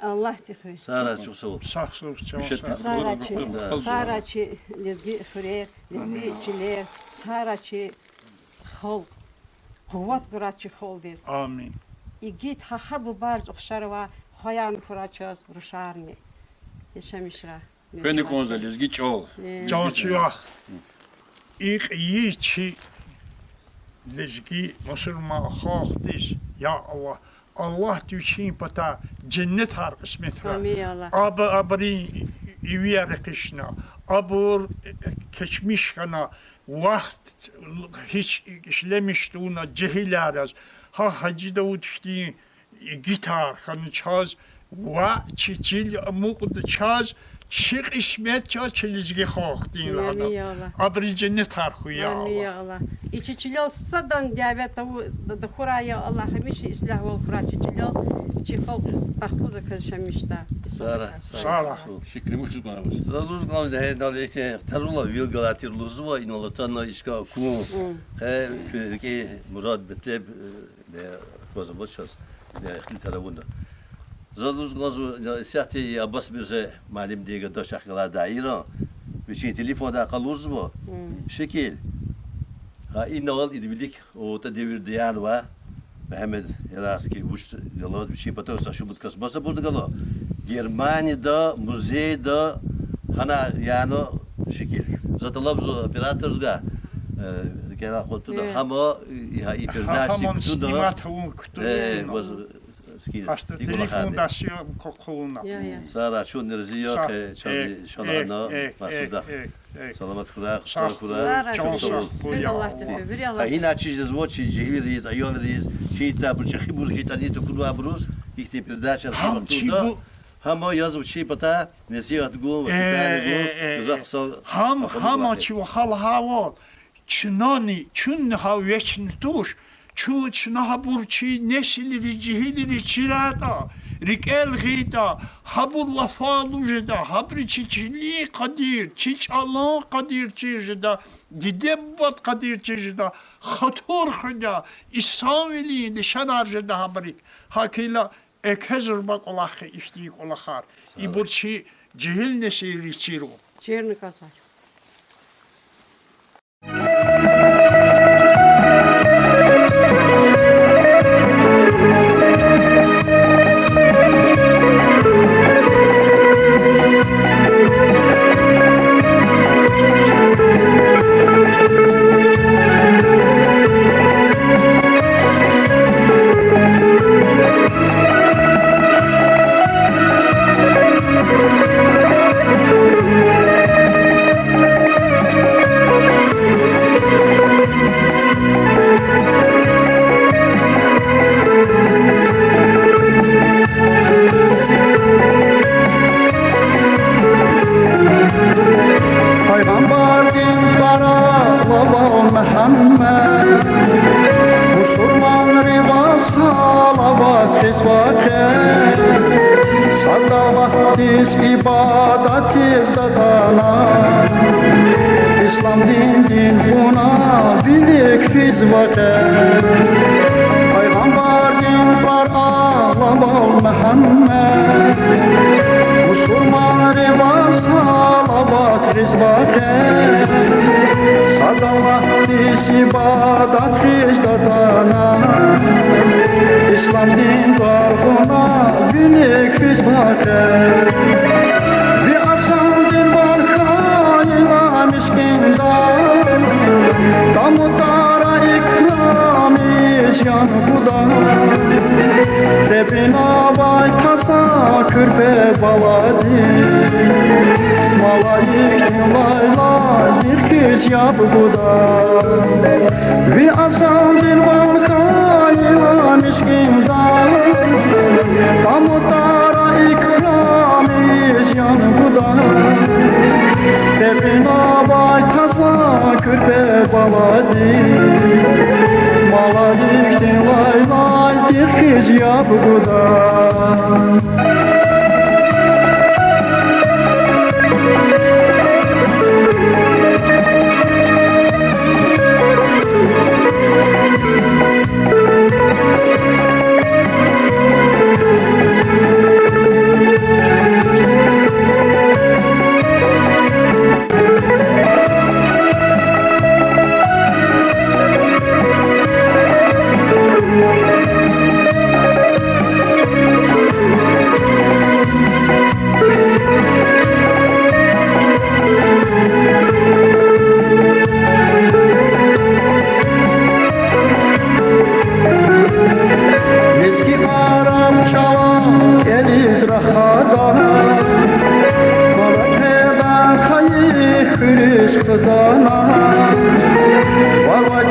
Аллагьди хуьй. Сагърай, чухсагъул. Сагърай чи, сагърай чи лезги хуьрер, лезги чилер, сагърай чи халкь. Къуват гурай чи халкьдиз. Амин. Игит гьа, гьа бубайриз ухшар авай хваярни хьурай чаз, рушарни. Яшамишрай. Фена кӀанзава лезги чӀал. Чан чи вах. И кьейи чи лезги мусурман халкьдиз, я Аллагь, Аллагьди вичин патай женнетар кьисметрай. Амин, я Аллагь. Аб-, абурун ивияр экъична, абур кечмиш хьана, вахт гьич ишлемиш тавуна жегьилар яз, гьа Гьажи Давуд хьтин игитар хьана чаз, ва чи чил амукьда чаз, чи кьисмет чаз, чи лезги халкьдин лагьана. Амин, я Аллагь. Абуруз женнетар хьуй, я Аллагь. Амин, я Аллагь. И чи чилел садан дяве таву-, тахьурай, я Аллагь, гьамиша ислягьвал хьурай чи чилел, чи халкь бахтлудаказ яшамиш жеда. Сагърай, сагърай. Шукур. Заз лугьуз кӀанзава, гьа инал ихьтин тарула вил галай тир лугьузва, инал атана ишкал кун. Къе куь рикӀин мурад, метлеб, э, аквазвач чаз, ихтилатар авуна. Заз лугьуз кӀанзава, исятда Аббас Мирзе муаллимдин гада чахъ галай даира, вичин телефондай къалурзава. Шикил. Гьа инал ин вилик ОРТ девирда янва, Мегьамед Ярагъский вуч галаз, вичин патав са шумуд кас маса бурда гала. Германияда, музейда, гьана яна шикил. За тӀалабзава оператордивай, э, рикӀелай кьатӀуна, гьама, и, гьа и передача кутуна, снимать авун кутуна, э, ваз, э, скинь, гьа телефондай съёмка хъувуна. Сагърай, чун рази я, чаз иншаллагь, э, масуда. Саламат хьурай, хъсан хьурай. Чан сагъ хьуй, я Аллагь. Гьа гьина чиз жезва чи жегьилриз, аялриз, чи итабур чӀехибур хьайитӀани, тукӀурвайбуруз, ихьтин передачаяр гьам чи вахтунда, гьама язва чи патай насигьат гун, воспитание гун, гзаф хъсан. Гьам, гьама чи вахал гьавал, чнани, чунни гьа вечни туш, чун, чна гьабур чи несилриз, жегьилриз чирайтӀа, рикӀел гъайитӀа, гьабур вафалу жеда, гьабуру чи чилин къадир, чи чӀалан къадир чир жеда, диде-бубадин къадир чир жеда, хатур хуьда, инсанвилин лишанар жеда гьабурик. ГьакӀ хьайила, экв зурба кӀвалах я ихьтин кӀвалахар. Ибур чи жегьил несилриз чирун. Чирна кӀанзава. Пайгъамбардин къарагъвал Мегьамед, мусурманривай салават гъизва къе, сад Аллагьдиз ибадатиз датӀана, ислам диндин кьуна вилик физва къе. Пайгъамбардин къарагъвал Мегьамед, мусурманривай салават гъизва къе, сад Аллагьдиз ибадат гъиз датӀана, ислам дин тӀвар кьуна вилик физва къе. Ви азандин ван хьайила мискӀинда, тамутара икрамиз ян гуда. Тебинавай таза куьрпе баладиз, малаикдин лайлайдихъ хьиз яб гуда. Ви азандин ван хьайила мискӀинда, тамутара икрамиз ян гуда. Тебинавай таза куьрпе баладиз, малаикдин лайлайдихъ хьиз яб гуда.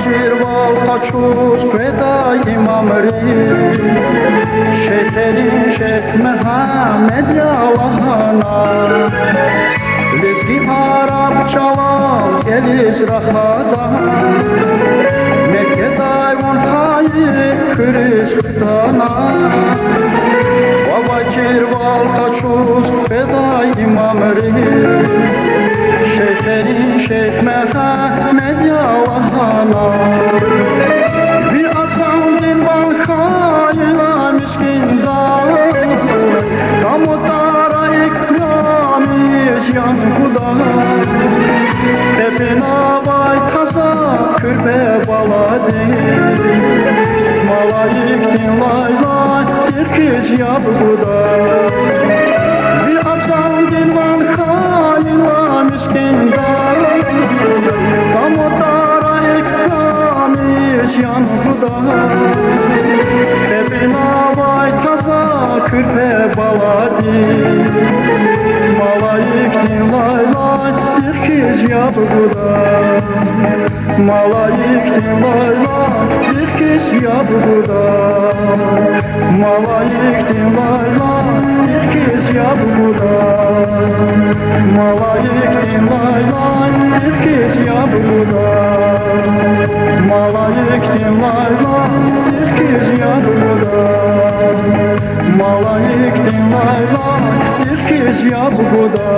Чирвал къачуз къведай имамри, шейхерин шейх Мегьамед я лагьана. Лезги, араб чӀалал кӀелиз рахада, Меккедай вун гьайи хуьруьз хтана. Вавай чирвал къачуз къведай имамри, шейхерин шейх Мегьамед я лагьана. Ви азандин ван хьайила мискӀиндай, тамутара икрамиз ян гуда. Тепинавай таза куьрпе баладиз, малаикдин лайлайдихъ хьиз яб гуда. Ви азандин ван хьайила мискӀиндай, тамутара икрамиз ян гуда. Тепинавай таза куьрпе баладиз, малаикдин лайлайдихъ хьиз яб гуда. Малаикдин лайлайдихъ хьиз яб гуда. Малаикдин лайлайдихъ хьиз яб гуда. Малаикдин лайлайдихъ хьиз яб гуда. Малаикдин лайлайдихъ хьиз яб гуда. Малаикдин лайлайдихъ хьиз яб гуда.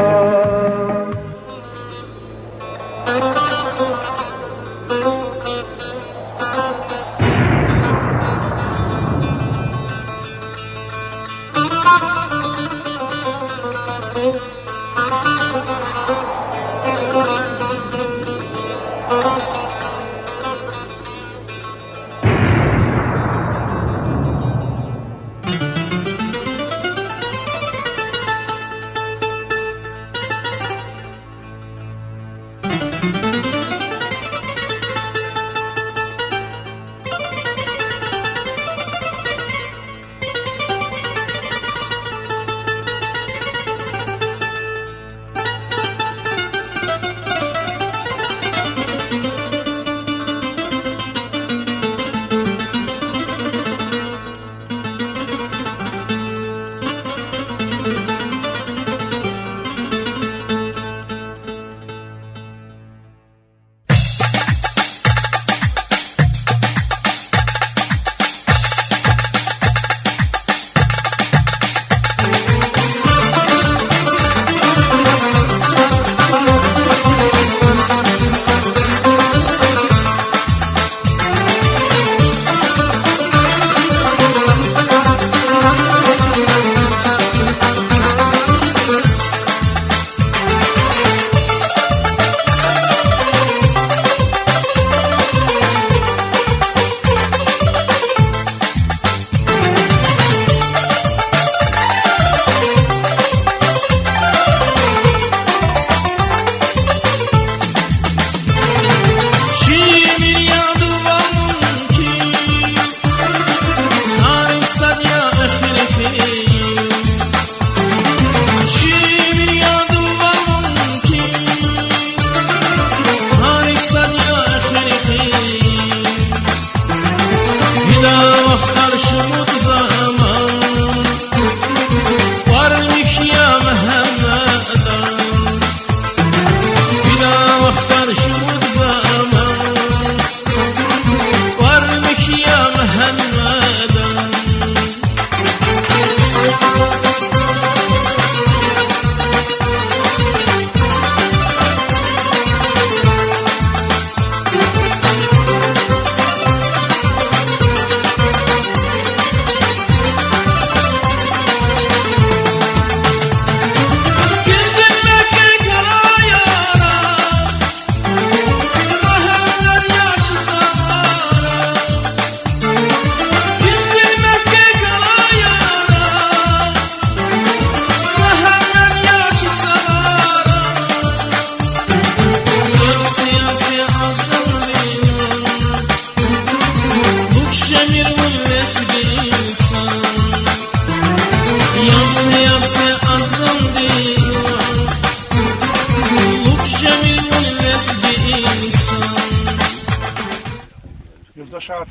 Къардашар,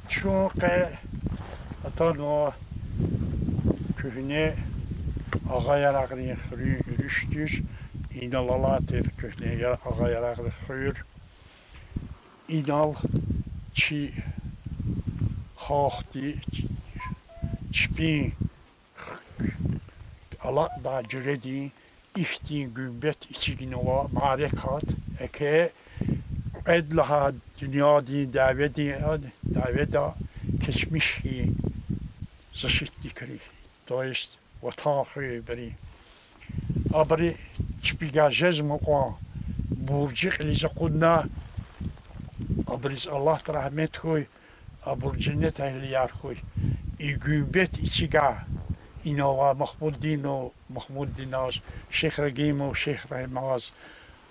чун къе атанва куьгьне агъаярагърин хуьруьн уьруьш тир, инал алай тир куьгьне я-, агъаярагърин хуьр. Инал чи халкьди чпин алакьдай жуьредин ихьтин гуьмбет эцигнава мярекат, еке кьвед лагьай дуьньядин дяведин, дяведа кечмишдин защитникри, то есть ватан хуьнбри. Абуру чпивай жезмай кьван буржи кьилиз акъудна, абуруз Аллагьди рагьмет хьуй, абур женнет эгьлияр хьуй. И гуьмбет эцигай инал алай Махмуддинов Махмуддиназ, Шихрагьимов Шихрагьимаз,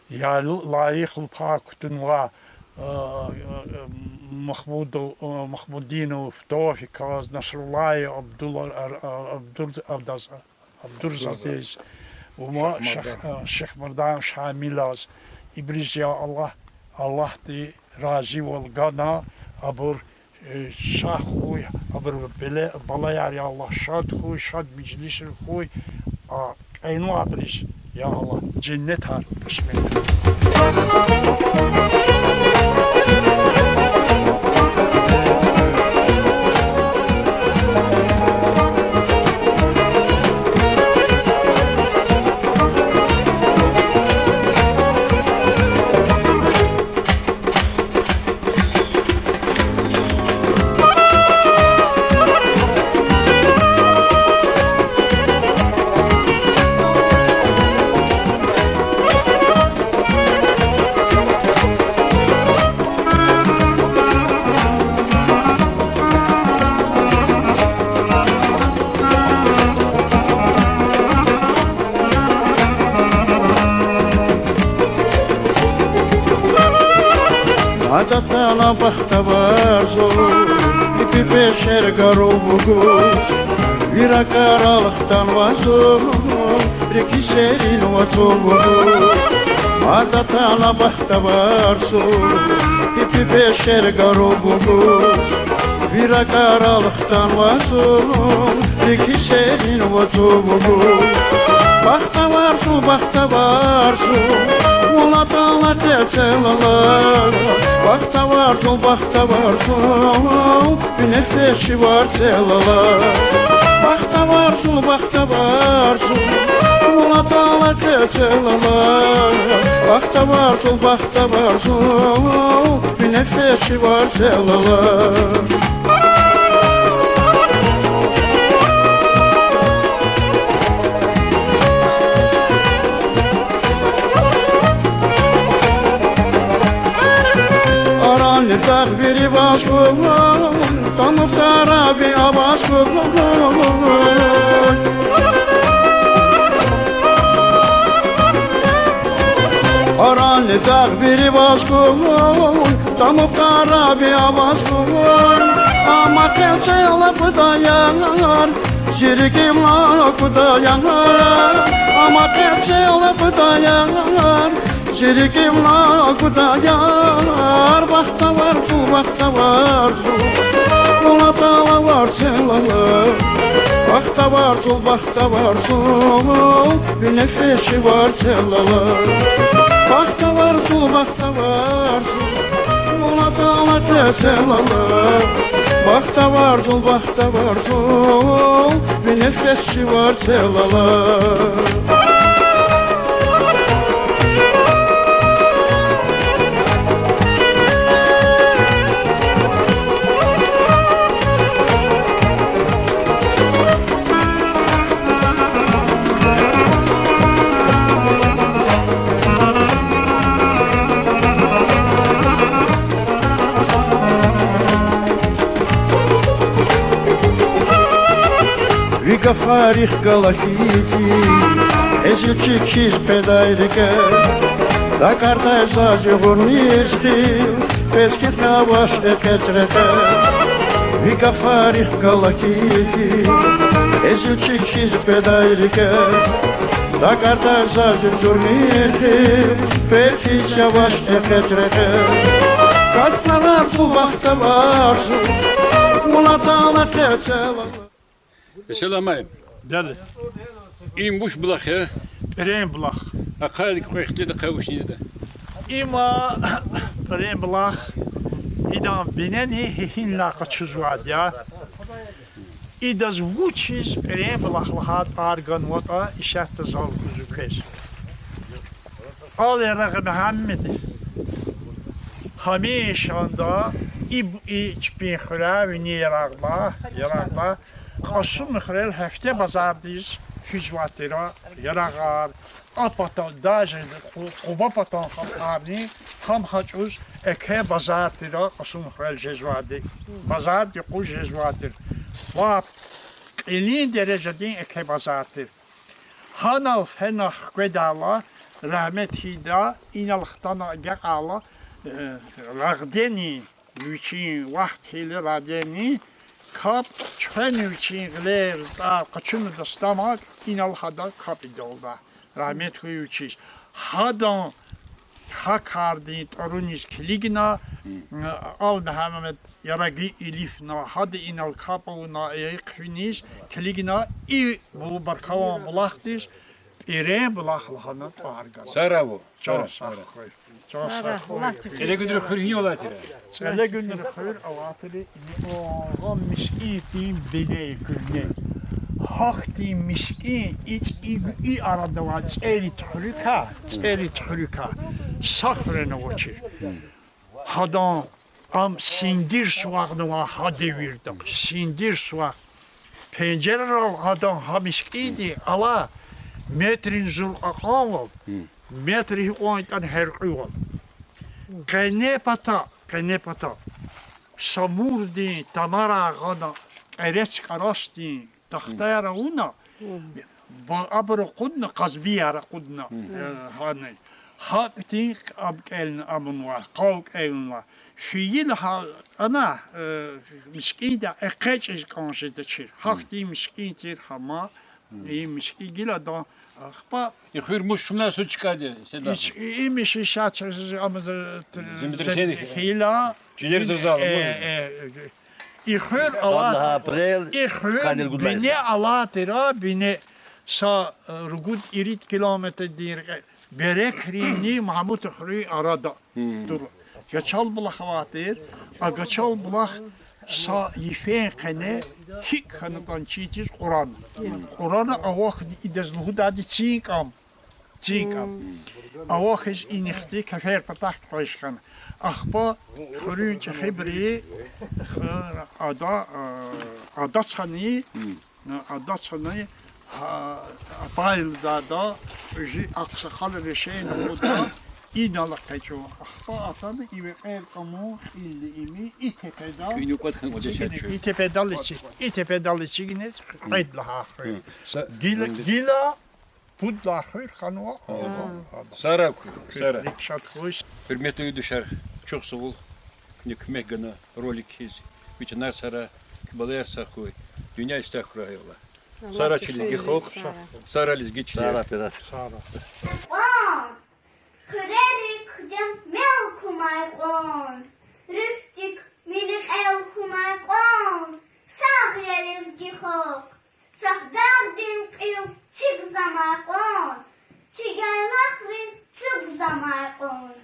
я лайихлу пай кутунвай, э, э, Махмудов, э, Махмуддинов Тофиказ, Насруллаев Абдул-, Ар-, Ар-, Абдур-, Абдаз-, Абдурзадаз, ва Шихмардан. Ших-, э, Шихмардан Шамилаз. Ибуруз, я Аллагь, Аллагьди разивал гана, абур, э, сагъ хьуй, абурун беле-, балаяр, я Аллагь, шад хьуй, шад межлисар хьуй, а кьенвайбуруз, я Аллагь, женнетар кьисмет хьуй. Мад атана бахтавар зун, пипи пешер гару вугуз, ви ракӀарал хтанва зун, рикӀи серин вацӀу вугуз. Мад атана бахтавар зун, пипи пешер гару вугуз, ви ракӀарал хтанва зун, рикӀи серин вацӀу вугуз. Бахтавар зун, бахтавар зун, вун атана къецел алай. Бахтавар зун, бахтавар зун, ви нефес чи варцел алай. Бахтавар зун, бахтавар зун, вун атана къецел алай. Бахтавар зун, бахтавар зун, ви нефес чи варцел алай. Аранни дагъ вири ваз хьуй, тамуфтара ви аваз хьуй. Аранни дагъ вири ваз хьуй, тамуфтара ви аваз хьуй. Амма къецел акъудаяр, зи рикӀивай акъудаяр. Амма къецел акъудаяр, зи рикӀивай акъудаяр. Бахтавар зун, бахтавар зун, вун атана варцел алай. Бахтавар зун, бахтавар зун, ви нефес чи варцел алай. Бахтавар зун, бахтавар зун, вун атана къецел алай. Бахтавар зун, бахтавар зун, ви нефес чи варцел алай. Ви гафарихъ галай хьиз, кьезил чиг хьиз къведай рикӀе, дакӀардай заз югъурни зихъ, пецкихъ авач экъечӀ рекье. Ви гафарихъ галай хьиз, кьезил чиг хьиз къведай рикӀе, дакӀардай заз югъурни зихъ, пецкихъ авач экъечӀ рекье. Катнавар Бахтавар жув, муна тана къецел. Селам алейкум. Бязи. Им вуч булах я? Пирен булах. Ахъайди кьве ихтилат, ахъа вуч я ида? Има Пирен булах, идан бинени гьи-, гьинлай къачузвайди я. Идаз вучиз Пирен булах лагьай тӀвар ганватӀа, исятда зал кузвай квез. Ал Ярагъ Мегьамед гьамишанда и, и чпин хуьряй, вини Ярагъда, Ярагъда, Кьасумхуьрел гьефте базардиз физвай тир а ярагъар, а пата даже Къу-, Къуба патан халкьарни гьам гьа чӀавуз еке базар тир а Кьасумхуьрел жезвайди. Базардин юкъуз жезвай тир. Ва кьилин дережадин еке базар тир. Гьанал фена хкведайла, рагьмет хьайида, инал хтана агакьайла, э, Рагъдени, вичин вахт хьайила Рагъдени, капӀ чуьхвена вичин гъилер, заз къачуна дастамаз, инал гьада капӀ ийидалда. Рагьмет хьуй вичиз. Гьадан гьа кардин тӀваруниз килигна, Ал-Мегьамед Ярагъи илифна, гьада инал капӀ авуна, э, хъфиниз килигна, ибур баркаван булахдиз Пирен булах лагьана тӀвар гана. Сагърай вун. Чан сагъ хьуй. Чан сагъ хьуй. ЦӀелегуьнрин хуьр гьинал алай тир? ЦӀелегуьнрин хуьр алай тир, о, гьа мискӀиндин бине я куьгьне. Гьахьтин мискӀин и, и, и арада авай цӀерид хуьруькай, цӀерид хуьруькай са хуьрени авачир. Гьадан ам синдир сувагънавай гьа девирда, синдир сувагъ. Пенжеррал гьадан гьа мискӀинди алай метрин зур кьакьанвал, метр гьикьван ятӀани гьяркьуьвал. Къене пата, къене пата Самурдин тамарай гъана, кьерец кӀарасдин тахтаяр авуна, ба-, абур акъудна, къазбияр акъудна, э, гьана. ГьакӀ тир, ам кӀелна, амунва, къав кӀелна. Фейила гьа, ана, э, мискӀинда экъечӀиз кӀан жедачир. Гьахьтин мискӀин тир гьама, и мискӀин гила адан, ахпа. И хуьр мус, чумна суз чкӀади, седа? Ич-, и, и миши шача, ам, э, землетрясение хьайила, чилер зурзала, э, э, и хуьр ала-, и хуьр бине алай тир а, бине са, э, ругуд-ирид километрдин рекье, Берекринни Магьмутхуьруьн арада тур. Гачалбулах авай тир, а Гачалбулах са йифен къене гьикӀ хьанатӀани чин тийиз кьурана. Кьурана, авахьни идаз лугьудайди Цин кӀам. Цин кӀам. Авахьиз инихъди кефер патахъ къвеш хьана. Ахпа хуьруьн чӀехибуру х-, ада, а, адаз хьана, адаз хьана, гьа, апайилдайда, кьуьзуь агъсакъалри решение гуда, инал экъечӀун. Ахпа атана и векьер кӀамун, кьилди ими, и тепедал, и тепедал эциг-, и тепедал эцигиз кьвед лагьай хуьр. Гила, гила пуд лагьай хуьр хьанва. Сагърай куьн, сагърай. РикӀ шад хьуй. Гьуьрметлу юлдашар, чухсагъул, куьне куьмек гана ролик хьиз. Ви чанар сагърай, куь балаяр сагъ хьуй, дуьнья истягь хьурай, я Аллагь. Сагърай чи лезги халкь, сагърай лезги чилер. Кьван, хуьрерик дем мел кумай кьван, руьгьдик миликьел кумай кьван, сагъ я лезги халкь. Шагьдагъдин кьил цигзамай кьван, чи яйлахрин цугзамай кьван,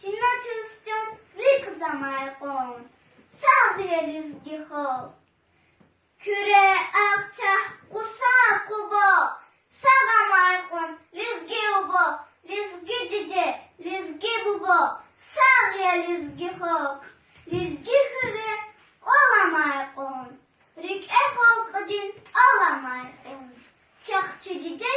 чна чаз чан рикӀзамай кьван, сагъ я лезги халкь. Куьре, Ахцегь, Къуса, Къуба, сагъ амай кьван, лезги уба, лезги диде, лезги буба, сагъ я лезги халкь. Лезги хуьре кӀвал амай кьван, рикӀе халкьдин тӀал амай кьван, чахъ чи диде